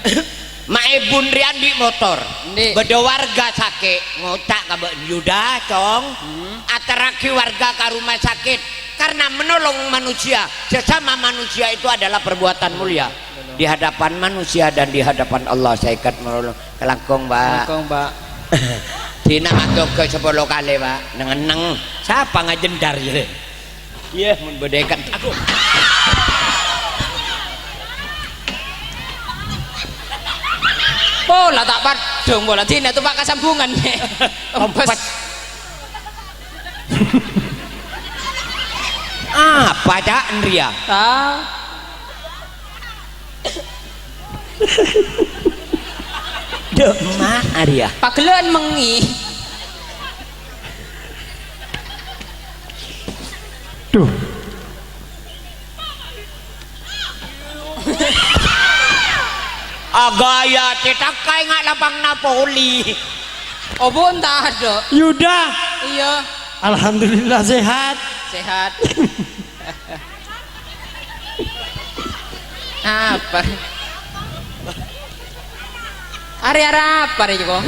Ma'èbun rè andi' motor. Andi'. Bâdâ warga sakè', ngoca' ka bâ'na, "Yuda, Cong, Hmm. aterraghi warga ka rumah sakit. Karena menolong manusia, sesama manusia itu adalah perbuatan mulia di hadapan manusia dan di hadapan Allah." Sèket menolong. Kalangkong, Pak. Kalangkong, Pak. Dina atoga sapolo kalè, Pak. Neng-enneng. Sapa ngajendar, yâ? Iyâ, mon bâdâ èkèt. Aduh. Pola ta' padhung, pola dina tu, Pak, kasambungan. Empes. Empes. Apa, Cak, Andria? Ta. Dâ' emma' arèya. Pagello'an mengngi. Duh. Agaya cèthak kaè nga' lapang Napoli. Obon ta' adâ'. Yuda. Iyâ. Alhamdulillah sehat. Sehat. Apa? Arè arapa rè, Ko?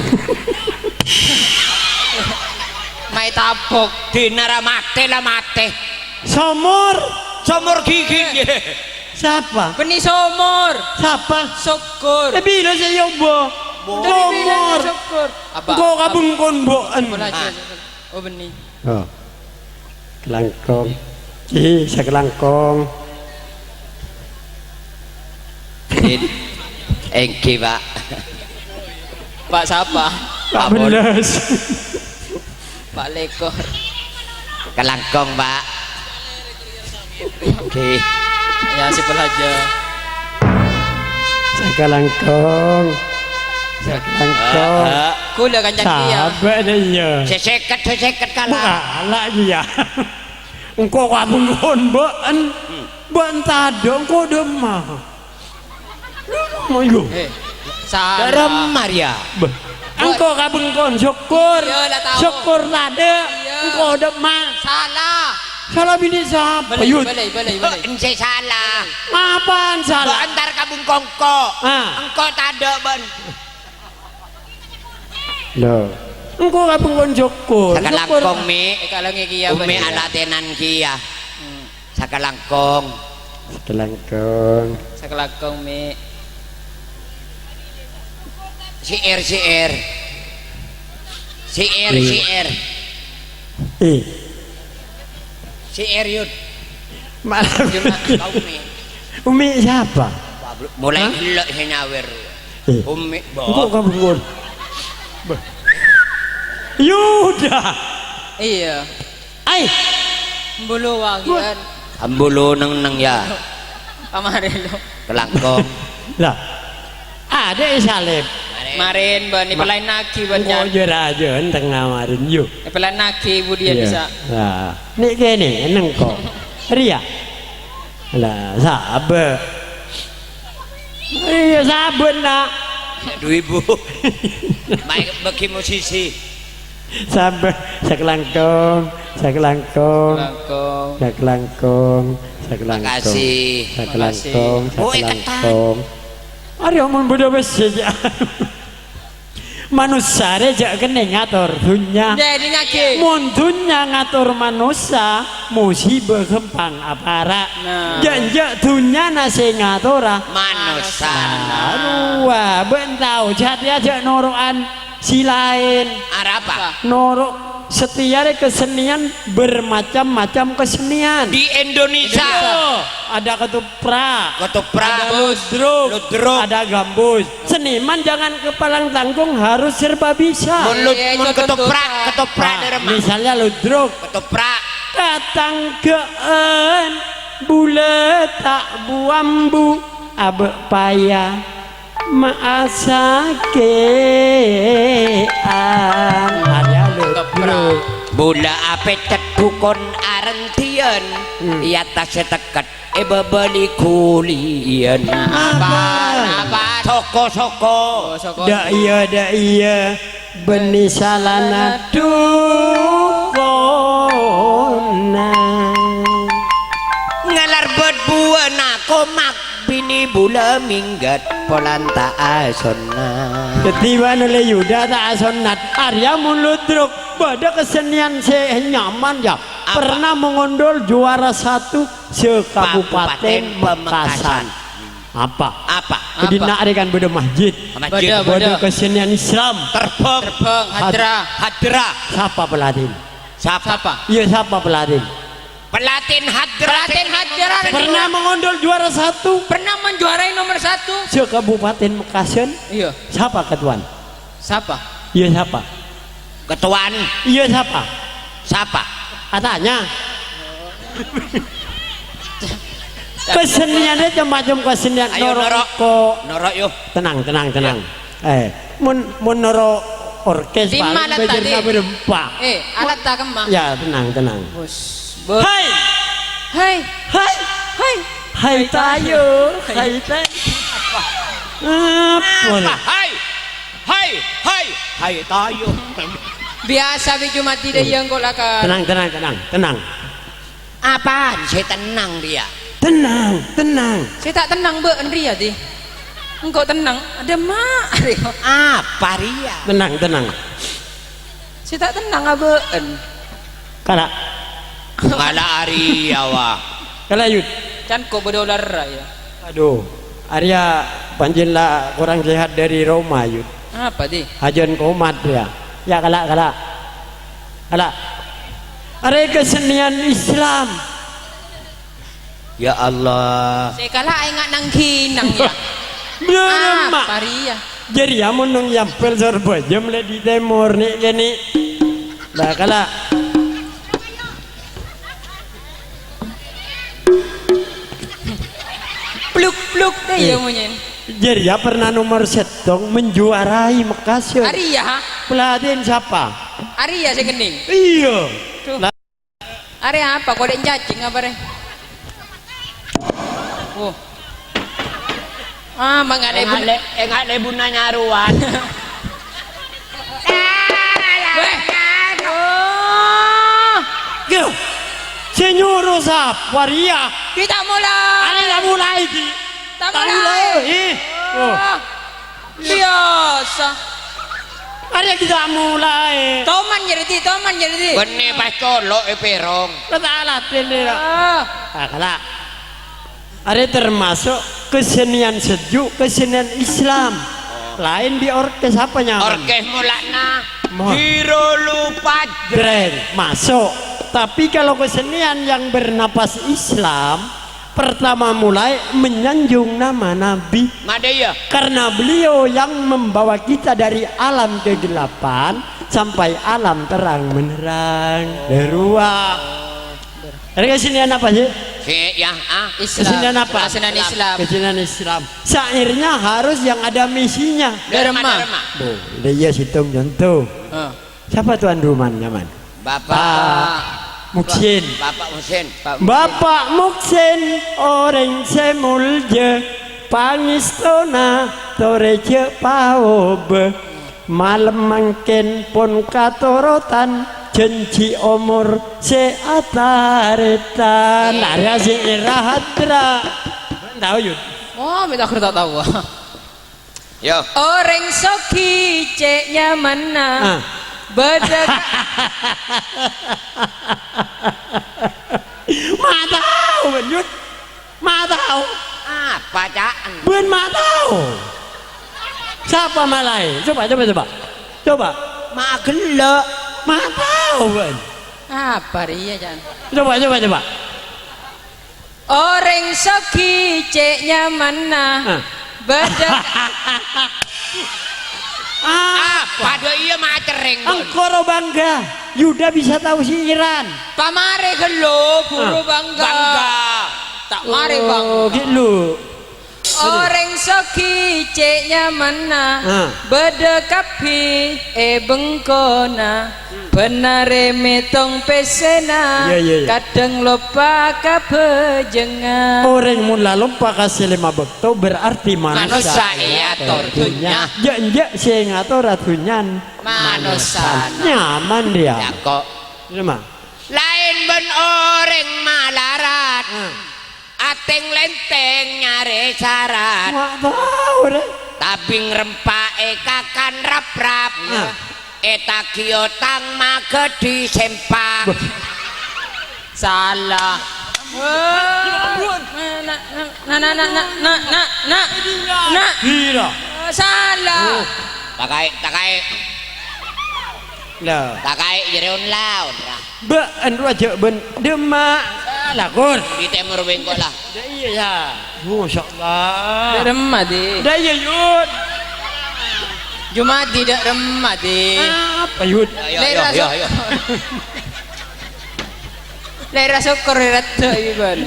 Maè tabok. Dina ra matè, la matè. Somor. Somor gigi. Sapa? Bânnè somor. Sapa? Sokor. Eh, bilâ sè èobâ? Somor. Sokor. Apa? Engko' kabengkon bâ'en. Apa lagi? Ah. Oh, bânnè. Oh. Kalangkong. Ih, sakalangkong. Din. Èngghi, Pak. Pak sapa? Pak Beles. Pak Lekor. Kalangkong, Pak. Èngghi. Ya, sipul aja. Sakalangkong. Sakalangkong. Ah, ah. Kaulâ kancana iyâ. Sabâ' dâ' iyâ. Sè sèket, sè sèket kala. Ala iyâ. Engko' kabengkon bâ'en. Hmm. Bâ'en tadâ', engko' dâ' emma'. Mo, iyâ. Eh, salah. Dâ' emma' rèya. Bâh. Engko' kabengkon, sokor. Iyâ, la tao. Sokor tadâ', iyâ. Engko' dâ' emma'. Salah. Salah binè' sapa? Bâlâi, Yud. Bâlâi, bâlâi, bâlâi. Bâ'en sè salah. Apaan salah? Bâ'en entar kabengkon engko'. Ah. Engko' tadâ' bâ'en. Lho. Engko' kabengkon sokor. Sakalangkong, Mi'. Èkalangè kèya, Ummi Bang. Alatènan kèya. Hmm. Sakalangkong. Sakalangkong. Sakalangkong, Mi'. Syair, syair. Syair, iya. Syair. Eh. Syair, Yud. Malah. Yud, nak, kau, Mi'. Umi siapa? Wah, bro, mulai Hah? Gellâ' sè nyawèr. Eh. Umi, Bo. Engko' kabengkon. Beh. Yuda. Iyâ. Ai. Bulu wangian. Ambulu neng-neng, ya. Kamari lo. Kalangkong. Lah. Adâ' Salim. Marin, bân, Ma-, èpalaènnaghi, bân, engko' nyan. Jâ-rajâ, enteng ngamarin, yu. Èpalaènnaghi, budiyân Iya. Bisa. Lah, nè' kènè, neng ko'. Rèya. Lah, sabâ'. Iyâ, sabâ', Nak. Aduh, Ibu. Maèn bâgi musisi. Sabâ', sakalangkong, sakalangkong, Sakalangkong. Sakalangkong, sakalangkong. Makasih. Sakalangkong, Makasih. Oh, èkètan. Sakalangkong. Arèya mon bâdâ wis, jâ'. Manossa rè jâ' kennèng ngator dhunnya. Dâdingngaghi. Mon dhunnya ngator manossa, mosiba ghâmpang apara'. Nah. Jâ'-enjâ' dhunnyana sè ngatora. Manossa. Arowa, bâ'en tao, satèya jâ' noro'an sè laèn. Arapa? Noro' satèya rè kesenian, bermacam-macam kesenian. Di Indonesia. Indonesia. Ada ketoprak. Ketoprak. Ada ludruk. Ludruk. Ada gambus. Seniman jangan kepalang tanggung, harus serba bisa. Mon lud-, Iya, mon itu ketoprak, ketoprak. Ketoprak, nah, dâremma. Misalnya ludruk. Ketoprak. Tatangghâ'ân bulâ ta' bu-ambu, abâ' paya ma'a sakè'an. Arèya ludruk. Bulâ apècet bukon arendhiyân, Hmm. è attas sè tekket. Èbâbâli ghuliyân. Apa? Apa? Soko-soko. Oh, soko. Dâ' iyâ, dâ' iyâ, bânnè salana dukona. Ngalarbât buwâna komak binè bulâ mèngghât polana ta' asonnat. Dhâddhi, bân olle Yuda ta' asonnat. Arèya mon ludruk, bâdâ kesenian sè nyaman, yâ. Apa? Pernah mengondol juara satu se-Kabupaten Pamekasan. Apa? Apa? Di Apa? Na'are kan bâdâ masjid. Masjid. Bâdâ, bâdâ. Bâdâ kesenian Islam. Terbang. Terbang, had-, hadrah. Hadrah. Sapa pelatih? Sapa? Sapa? Iya, sapa pelatih? Pelatih hadrah. Pelatih hadrah. Pernah mengondol juara satu. Pernah menjuarai nomor satu. Se-Kabupaten Mekasan. Iya. Sapa ketuan? Sapa? Iya, sapa? Ketuan. Iya, sapa? Sapa? Katanya. Keseniannya macam-macam kesenian. Ayo, noro'. Noro'. Kok. Noro', yo. Tenang, tenang, tenang. Iya. Eh, mon, mon noro' orkes paling belajarnya berempat. Eh, alat tak kemah. Ya, tenang, tenang. Bos. Bos. Hai. Hai. Hai. Hai. Hai tayo. Hai tayo. Apa? Apa? Hai. Hai, hai, hai tayo. Biasa bi' cuma tidak yang kok lakar. Tenang, tenang, tenang, tenang. Apaan sè tenang dia? Tenang, tenang. Sè ta' tenang bâ'en rèya, Di. Engko' tenang, ada mak. Apa rèya? Tenang, tenang. Sè ta' tenang abâ'en. Kala. Kala arèya, wah. Kala, Yud. Can ko' bâdâ olarra, ya. Aduh, arèya panjen la kurang sehat dari Roma, Yud. Apa, Di? Hajân komat, ya. Ya, kala, kala. Kala. Arè kesenian Islam. Ya Allah. Sè kala enga' nang-ghinang, ya. Bener, Mak. Apa rèya? Jârèya mon nong yampel Sorbhâjâ mlè di tèmor, nè', kènè'. Lah, kala. Pluk, pluk, deh, ya, Eh, monyèn. Jârèya pernah nomor sèttong menjuarai Mekkas, ya. Arèya, ha? Pelatih sapa? Arèya sè kennèng. Iya. Duh. Lah, arè apa? Kodè' cacing apa, rè? Oh. Ah, mangga Enga' lebun. Le-, enga' lebunna nyarowan. Weh. Oh. Yo. Sè nyoro sapa rèya? Kita mulai. Arè la mulai, Ki. Ta' Ta' mulai. Mulai. Eh. Oh. Oh. Biyasa. Arè kita mulai. Toman jârèya, Di, toman jârèya, Di. Bânnè pas colo' è pèrong. Kata alat ini, Ra. Ah. Ah, kala. Arè termasuk kesenian sejuk, kesenian Islam. Oh. Laèn bi' orkes apa nyaman? Orkes molana. Mo- Hirulu Pajreng. Jreng, masuk. Tapi kalau kesenian yang bernapas Islam, pertama mulai menyanjung nama Nabi. Madâ, ya. Karena beliau yang membawa kita dari alam kegelapan sampai alam terang menerang. Dâruwa. Arè kesenian apa, sih? Sè, ya, ah. Islam. Kesenian apa? Kesenian Islam. Kesenian Islam. Syairnya harus yang ada misinya. Dharma. Dharma. Oh, iya, sèttong contoh. Ah. Sapa tuan rumahnya, Man? Bapak Pak Muksin. Bapak Muksin, Pak Muksin. Bapak Muksin, orèng sè molja, pangèstona torè jhâ' paobâ. Malem mangkèn pon katorotan, jhânjhi omor sè atarètan. Arèya sè èra hadra. Tao, Yud? Oh, mènta akhir ta' tao. Yo. Orèng soghi cè' nyamanna. Ah. Bâdâ ka- Ma' tao, bân, Yud. Ma' tao. Apa, Ca'en? Bân ma' tao. Sapa malaè? Coba, coba, coba. Coba. Ma' ghellâ'. Ma' tao, bân. Apa rèya, Ca'en? Coba, coba, coba. Orèng soghi cè' nyamanna. Hah? Bâdâ. Ah, padâ iyâ macerrèng, Bon. Engko' ro bangga. Yuda bisa tao syiran. Pamarè ghâllu, buru Ah. bangga. Bangga. Ta' marè Oh, bangga. Gitu. Orèng soghi cè' nyamanna. Ah. Bâdâ kabbhi è bengkona. Bân arè mètong pèssèna, Iya, iya, iya. Kadhâng loppa ka bhâjângnga. Orèng mon la loppa ka sè lèma bâkto, berarti manossa Manossa èyator èyator dhunnya. Dhunnya. Jhâ' enjâ' sè ngatora dhunnya. Manossa. Nyaman dia. Ya, kok. Nyaman. Laèn bân orèng malarat. Hmm. At- Tèng-lèntèng nyarè sarat. Wa' tao, rè. Tabing rempa' èkakan rap-rap. Ah. Ètagi otang maghâdhi sempak. Bâh. Salah. Wah. Na, na, na. Pira? Eh, salah. Oh. Takaè', takaè'. Lah. Takaè' jârèya on la, on ra. Bâ'en rowa jhâ' bân dâ' emma'. Salah, Gur. Di tèmor bengko la. Dâ' iyâ, yâ. Masya Allah. Dâ' remma, Di. Dâ' iyâ, Yud. Jumadi dâ' remma, Di. Apa, Yud? Ayo, ayo, Lera ayo, sok-, ayo. Lera sokkor, lera dâ' ibân.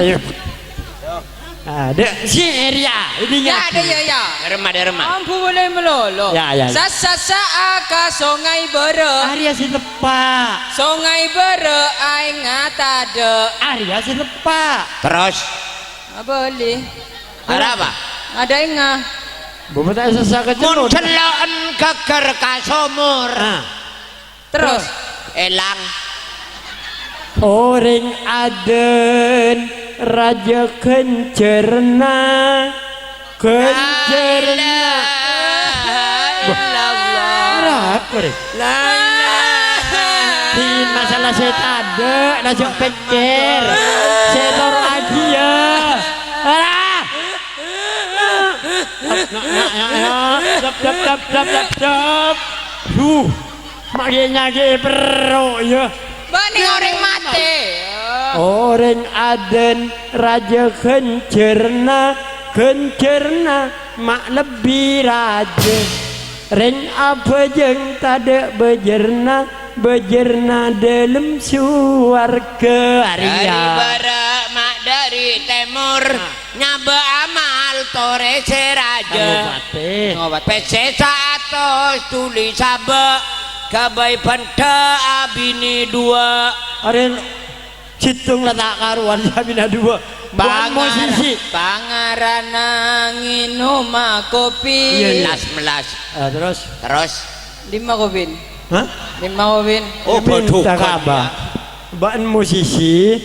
Ayo. Ah, dâ' syi'ir, yâ. Ini Ya, nyaji. Dâ' iyâ, yâ. Dâ' remma, dâ' remma. Ambu boleh melolo. Ya, ya, ya. Sassa-sassa ka Songai Bârâ'. Arèya sè teppa'. Songai Bârâ' aèngnga tadâ'. Arèya sè teppa'. Terros? Abâli. Arapa? Adâ' èngnga. Bapa ta' sassa ka Mon cellon. Cello'en ghâgghâr ka somor. Ah. Terros? Èlang. Orèng adân rajâ ghânjhârânna, ghânjhârânna. La ilaha illallah. Arapa, rè? La ilaha. Di masalah sè tadâ', la jhâ' pèkkèr. Sè lor aghiyâ. Ah! Dap, dap, dap, dap, dap, dap. Huh. Ma' ghi' nyakè'è perro', yâ. Bânnè orèng matè. Orèng adân rajâ ghânjhârânna, ghânjhârânna ma' lebbi rajâ. Rèng abhâjâng tadâ' bâjârânna, bâjârânna dâlem sowarghâ. Arèya. Dâri bârâ' ma' dâri tèmor. Ah. Nyabâ' amal torè sè rajâ. Kanggo patè. Kanggo patè. Pèssè saatos dhuli sabâ', ghâbây bhândhâ abinè duwâ'. Arèya sèttong la ta' karowan abinè duwâ'. Buat Pangar-, musisi. Pangaranna ngènoma kopi. Iyâ, iyâ. Melas-melas. Ah, terros? Terros? Dimma kopin? Hah? Dimma kopin? Oh, Minta bâdhugân, kaba. Yâ. Bâ'en musisi.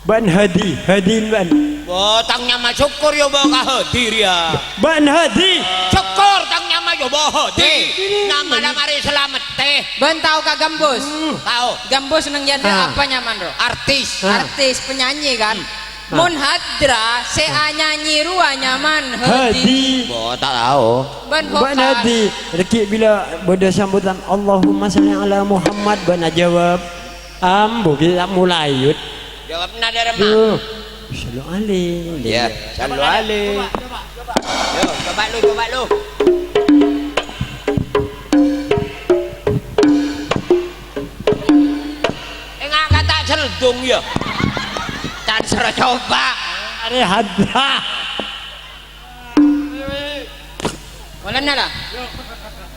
Bâ'en Hadi, Hadi bâ'en. Bo, tang nyama Syukur ya, bo, ka Hadi rèya. Bâ'en Hadi. Syukur tang nyama ya, bo, Hadi. Hadi. Nyama la marè salamettè. Bâ'en tao ka Gambus? Hmm. Tao. Gambus neng Yanda Ah. apa nyaman, ro? Artis. Ah. Artis, penyanyi, kan? Hmm. Ah. Mon Hadra, sè Ah. anyanyi rowa nyaman Hadi. Hadi. Bo, ta' tao. Bâ'en Bâ'en vokal. Hadi. Rèki' bilâ bâdâ sambutan, "Allahumma shalli ala Muhammad," bâ'en ajâwâb. Ambu, ghi' ta' molaè, Yud. Jawabna dâ' remma. Duh. Shallu alaih. Iya, shallu alaih. Yo, coba lu, coba lu. Enggak kata seldung ya. Can sero coba. Arè Hadra. Walana la.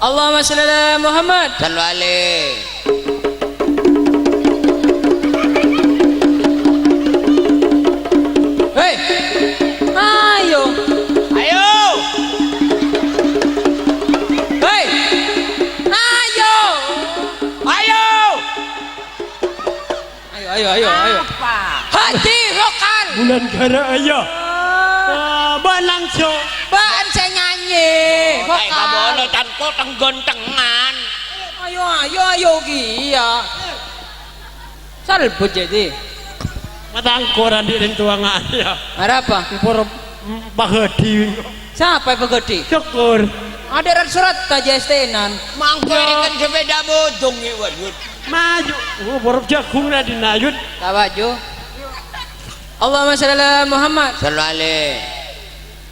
Allahumma shalli ala Muhammad. Shallu alaih. Hei. Ayo. Ayo. Hei. Ayo. Ayo. Ayo, ayo, ayo, ayo. Apa? Hadi vokal. Bulan gara, ayo. Ah. Ah, bâ'en langsung. Bâ'en sè nyanyi. Oh, vokal. Kabono tanko tenggontengan. Ayo, ayo, ayo, ghi, ya. Salbut jadi. Mata angkoran di rintuangan, ya. Arapa? Por, mm, pagadi. Sapa pagadi? Syukur. Ada rat surat aja estenan. Mangko Ya. Kan sepeda bodong, ya, Wayud. Maju. Oh, borok jagung na dinayun. Tawaju. Allahumma shalli ala Muhammad. Shallu alaih.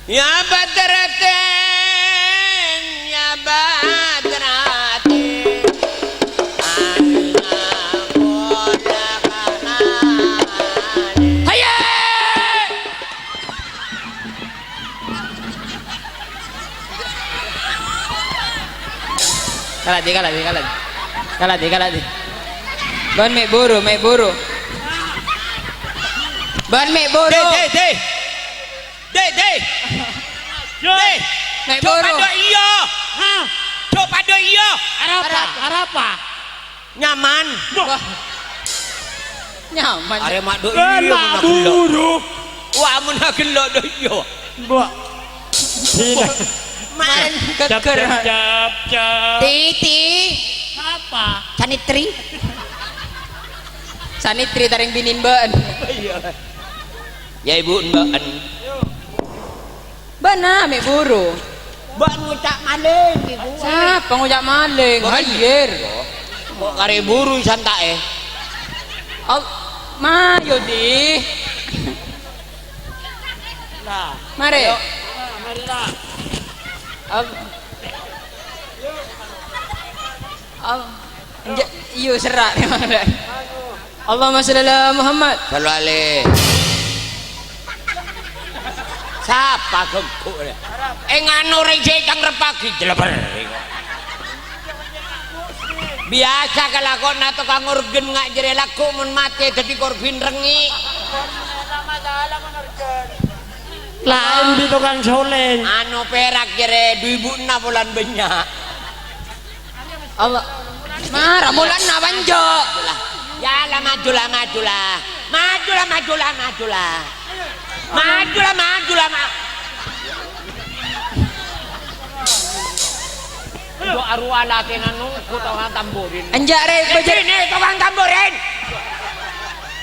Ya badratin, ya badratin. Hayya! Kala' di, kala' di, kala' di. Kala' di, kala' di. Bân mè' buru, mè' buru. Bân mè' buru. Dè, dè, dè. Dè, dè. Dè. Mè' buru. Jhâ' padâ iyâ. Hah? Jhâ' padâ iyâ. Arapa? Arapa? Nyaman. Wah. Nyaman. Arè ma' dhu Eh, iyâ, ma' mon agello'. Buru. Wah, mon agello' dhu iyâ. Mbok. Sini. Maèn Cap, geger. Cap, cap, cap. Titi. Apa? Sanitri. Sanitri tarèng binèn bâ'en. Iyâ. Yâ, Ibu, bâ'en. Bâ'na mè' buru. Bâ'en ngoca' malèng, Ibu. Sapa ngoca' malèng? Bâ'en. Hayyir. Kok karè buru santa'è? Al-, mayu, Di. Nah. Marè. Ayo. Nah, mari, lah. Al-, Al-, Nja-, iyâ, serra'. Allahumma shalli ala Muhammad. Shallu alaihi. Sapa genggu rè? Eh, nganu rè, jhâ' cangreppaghi, jeleber. Biyasa kalakowanna tokang organ nga' jârèya lagghu' mon matè dhâddhi korbin rengngè'. Laèn bi' tokang solèng. Anu perak jârèya dhu èbu'na polana bânnya'. Allah. Mara, molana apa enjâ'? Ya la, maju la, maju la. Maju la, maju la, maju la. Maju la, maju la, ma-, Enjâ' arowa latèna nongko tokang tamborin. Enjâ' rè, bâjâr. Sini tokang tamborin.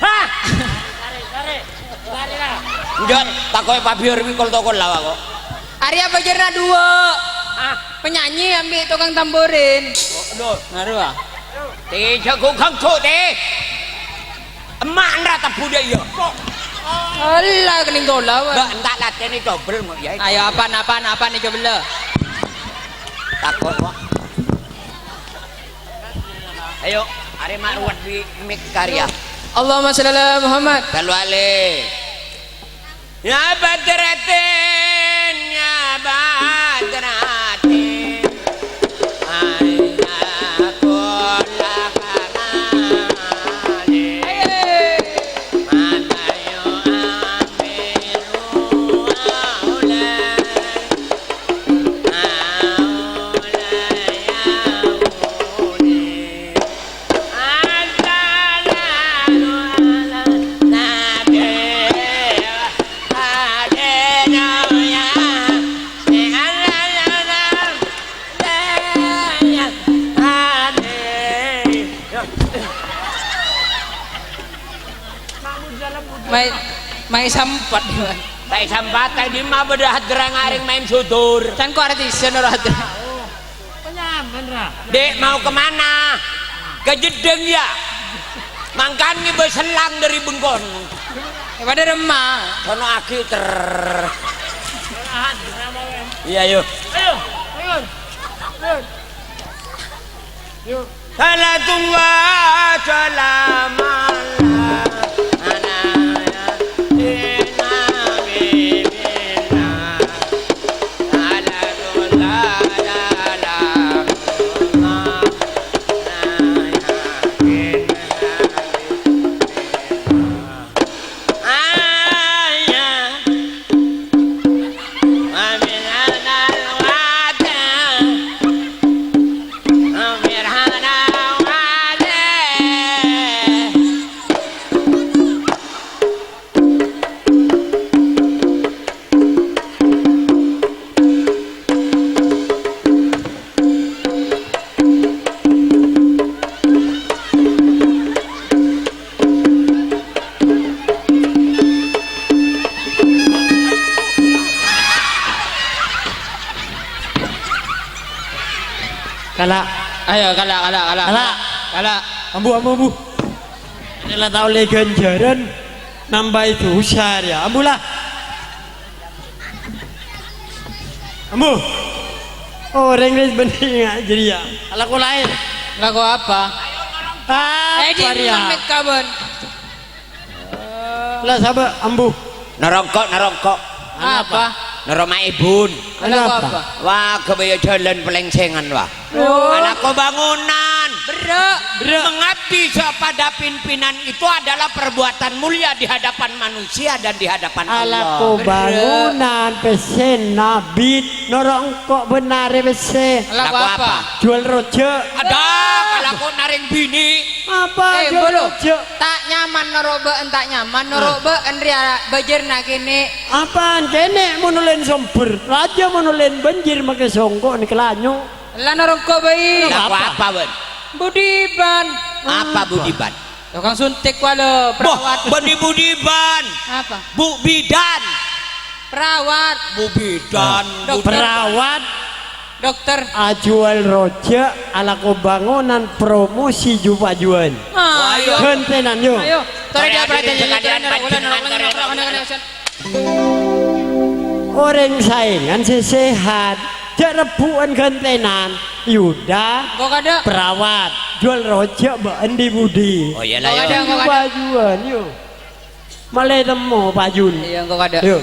Hah? Enjâ', tako'è pabiyâr bi' kol-tokol la, kok. Arèya bâjârna duwâ'. Ah. Penyanyi ambi' tokang tamborin. Oh, lho. Arowa. Tè, jhâ' ghu-ghânggu, tè. Emma' nra tebbhu dâ' iyâ. Allah, kennèng tola, wah. Mbak, enta' latènè cobel, mo, ya. Ayo, apan, apan, apan, cobel, lho. Tako', kok. Ayo, arè ma' ruwet bi' mik karya. Allahumma shalli ala Muhammad. Shallu alaihi. Ya Badratin, ya Badratin. Aina kulla kamali. Mata yu'amiru aulai. Aulai yaudi. Mai, mai sampat, Iwan. Ta' èsampat, ta' dimma bâdâ hadrang arèng maèn sodor. Can ko artisen ora hadrang. Dek, mau ke mana? Ke Jedeng, ya? Mangkana ngibâ sellang dâri bengkona. Ya, padâ remma. Sono agi ter. Iya, ayo. Ayo, ayo. Ayo. Yuk. Salatullah, salamullah, ala yasin habibina. Kala'. Ayo, kala', kala', kala'. Kala'. Kala'. Ambu, ambu, ambu. Ini la ta' ollè ghânjhârân, nambâi dhusa rèya. Ambu la. Ambu. Orèng wis bânnè nga' jârèya. Alako laèn. Lako apa? Apa Eh, di rèya? Mekka, Bon. La sabâ', ambu. Narongko', narongko'. Apa? Naro maèbun. Lako Kenapa? Apa? Wah, ghâbâyâ jhâlân palèngsèngan, wah. Oh. Alako bangunan. Berrâ'. Berrâ'. Mengabdi kepada pimpinan itu adalah perbuatan mulia di hadapan manusia dan di hadapan Allah. Alako bangunan, pèssèna bit, noro' engko' bân narè pèssè. Alako Lako apa? Apa? Jual rojak. Ada, alako narèng binè. Apa Eh, jhâ' Bolo. jhâ'? Ta' nyaman noro' bâ'en, ta' nyaman noro' Ah. bâ'en rèya bâjârna kènè'. Apaan kènè' mon ollèn sombher? Rajâ mon ollèn bânjir makè songko' nèka lanyo'. La noro' engko' bhâi. Lah, Apa? apa, Bân? Budiban. Apa Budiban? Tokang suntik walo, Boh, perawat. Bân Budiban. Apa? Bu Bidan. Perawat. Bu Bidan. Dokter. Perawat. Dokter. Ajuwâl rojâ', alako bângonan, promosi ju-pajuwân. Ah, Ayo. Ghântènan, yo. Ayo. Torè Torè dia perhatian hadirin sekalian, panjenengan torè, torè, torè, torè, torè. Orèng saèngan sè sehat. Jhâ' rebbhu'ân ghântènan. Yuda, Engko' kadâ'. Perawat. Juwâl rojâ' bâ'en di-budi. Oh, iya, lah, Engko' yo. kadâ', engko' kadâ'. Ju-pajuwân, yo. Malè temmo pajun. Iya, engko' kadâ'. Yo.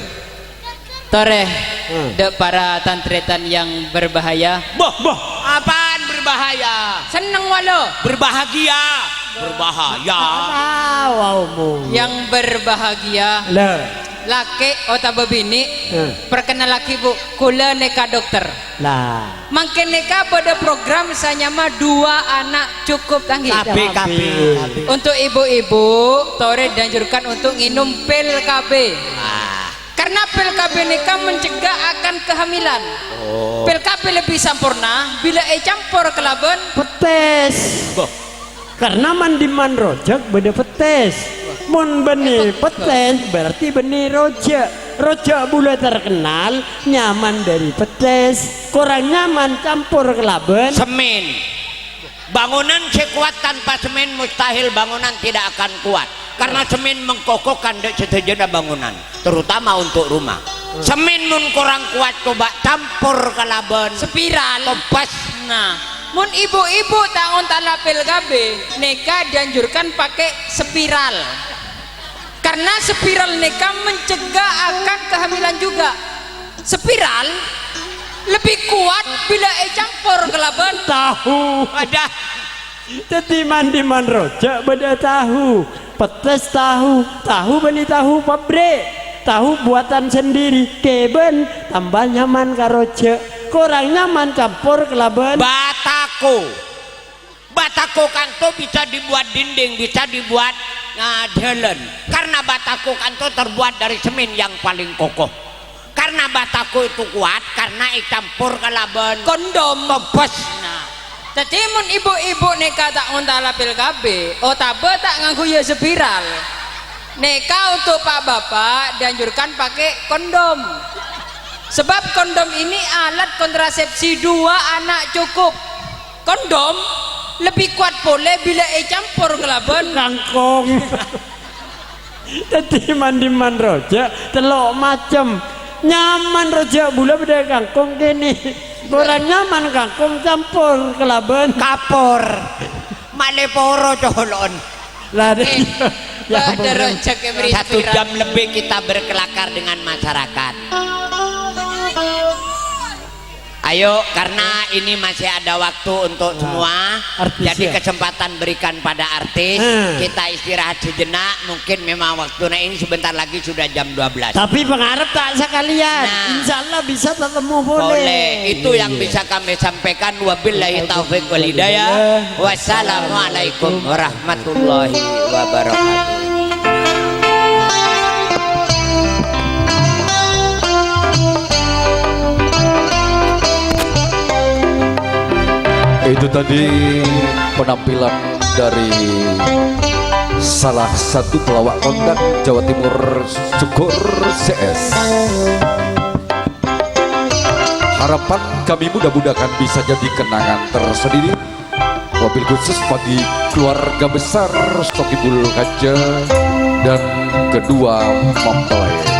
Torè, Hmm. dâ' para tan-tarètan yang berbahaya. Boh, boh, apaan berbahaya? Senneng walo. Berbahaya. Berbahaya. Apa omong? Yang berbahagia. Lah. Lakè' otabâ binè', Hmm. perkenallaghi, Bu. Kaulâ nèka dokter. Lah. Mangkèn nèka bâdâ program sanyama dua anak cukup, ta' ngghi? Kabè, kabè, kabè. Untuk ibu-ibu, torè dianjurkan untuk nginum pil K B. Ah. Karena pil K B nèka mencegah akan kehamilan. Oh. Pil K B lebih sempurna bila ècampor kalabân Pettès. Boh. Karena man-dimman rojâ' bâdâ pettès. Mon bânnè pettès, berarti bânnè rojâ'. Rojâ' bulâ terkenal nyaman dari pettès. Korang nyaman campor kalabân Semen. Bangunan sè kuat tanpa semen mustahil bangunan tidak akan kuat. Karena semen mengkokohkan dâ' sadhâjâna bangunan. Terutama untuk rumah. Hmm. Semen mon korang kuat, coba campor kalabân Spiral. Topas. Nah, mon ibu-ibu ta' ngontala pil K B, nèka dianjurkan pakai spiral. Karena spiral nèka mencegah akan kehamilan juga. Spiral lebih kuat bila ècampor kalabân Tahu. Wadah. Dhâddhi man-dimman rojâ' bâdâ tahu, pettès tahu, tahu bânnè tahu pabrik, tahu buatan sendiri, kèbân tambah nyaman ka rojâ', korang nyaman campor kalabân Batako. Batako kanto bisa dibuat dinding, bisa dibuat, nah, jalan. Karena batako kanto terbuat dari semen yang paling kokoh. Karena batako itu kuat, karena ècampor kalabân Kondom. Topas. Nah, dhâddhi mon ibu-ibu nèka ta' ngontala pil K B, otabâ ta' ngangghuya spiral, nèka untuk pa'-bapa' dianjurkan pakai kondom. Sebab kondom ini alat kontrasepsi dua anak cukup. Kondom lebih kuat polè bila ècampor kalabân Kangkong. Dhâddhi man-dimman rojâ' tello' macem. Nyaman rojâ' bulâ bâdâ kangkong kènè'. Korang nyaman kangkong campor kalabân Kapor. Malè poro colo'en. Lah, Eh, ya, bâdâ ampon. rojâ' kè beri Satu spiral. jam lebih kita berkelakar dengan masyarakat. Ayo, karena ini masih ada waktu untuk Nah, semua, artis, jadi ya. kesempatan berikan pada artis. Hmm. Kita istirahat sejenak, mungkin memang waktunya ini sebentar lagi sudah jam dua belas. Tapi pengarep tak sekalian. Nah. Insya Allah bisa ketemu boleh. Boleh. Itu yang Iya. bisa kami sampaikan. Wabillahi taufiq wal hidayah. Wassalamualaikum warahmatullahi wabarakatuh. Itu tadi penampilan dari salah satu pelawak kondang Jawa Timur, Sugor C S. Harapan kami mudah-mudahan bisa jadi kenangan tersendiri. Wabil khusus bagi keluarga besar Sokibul Kaja dan kedua mempelai.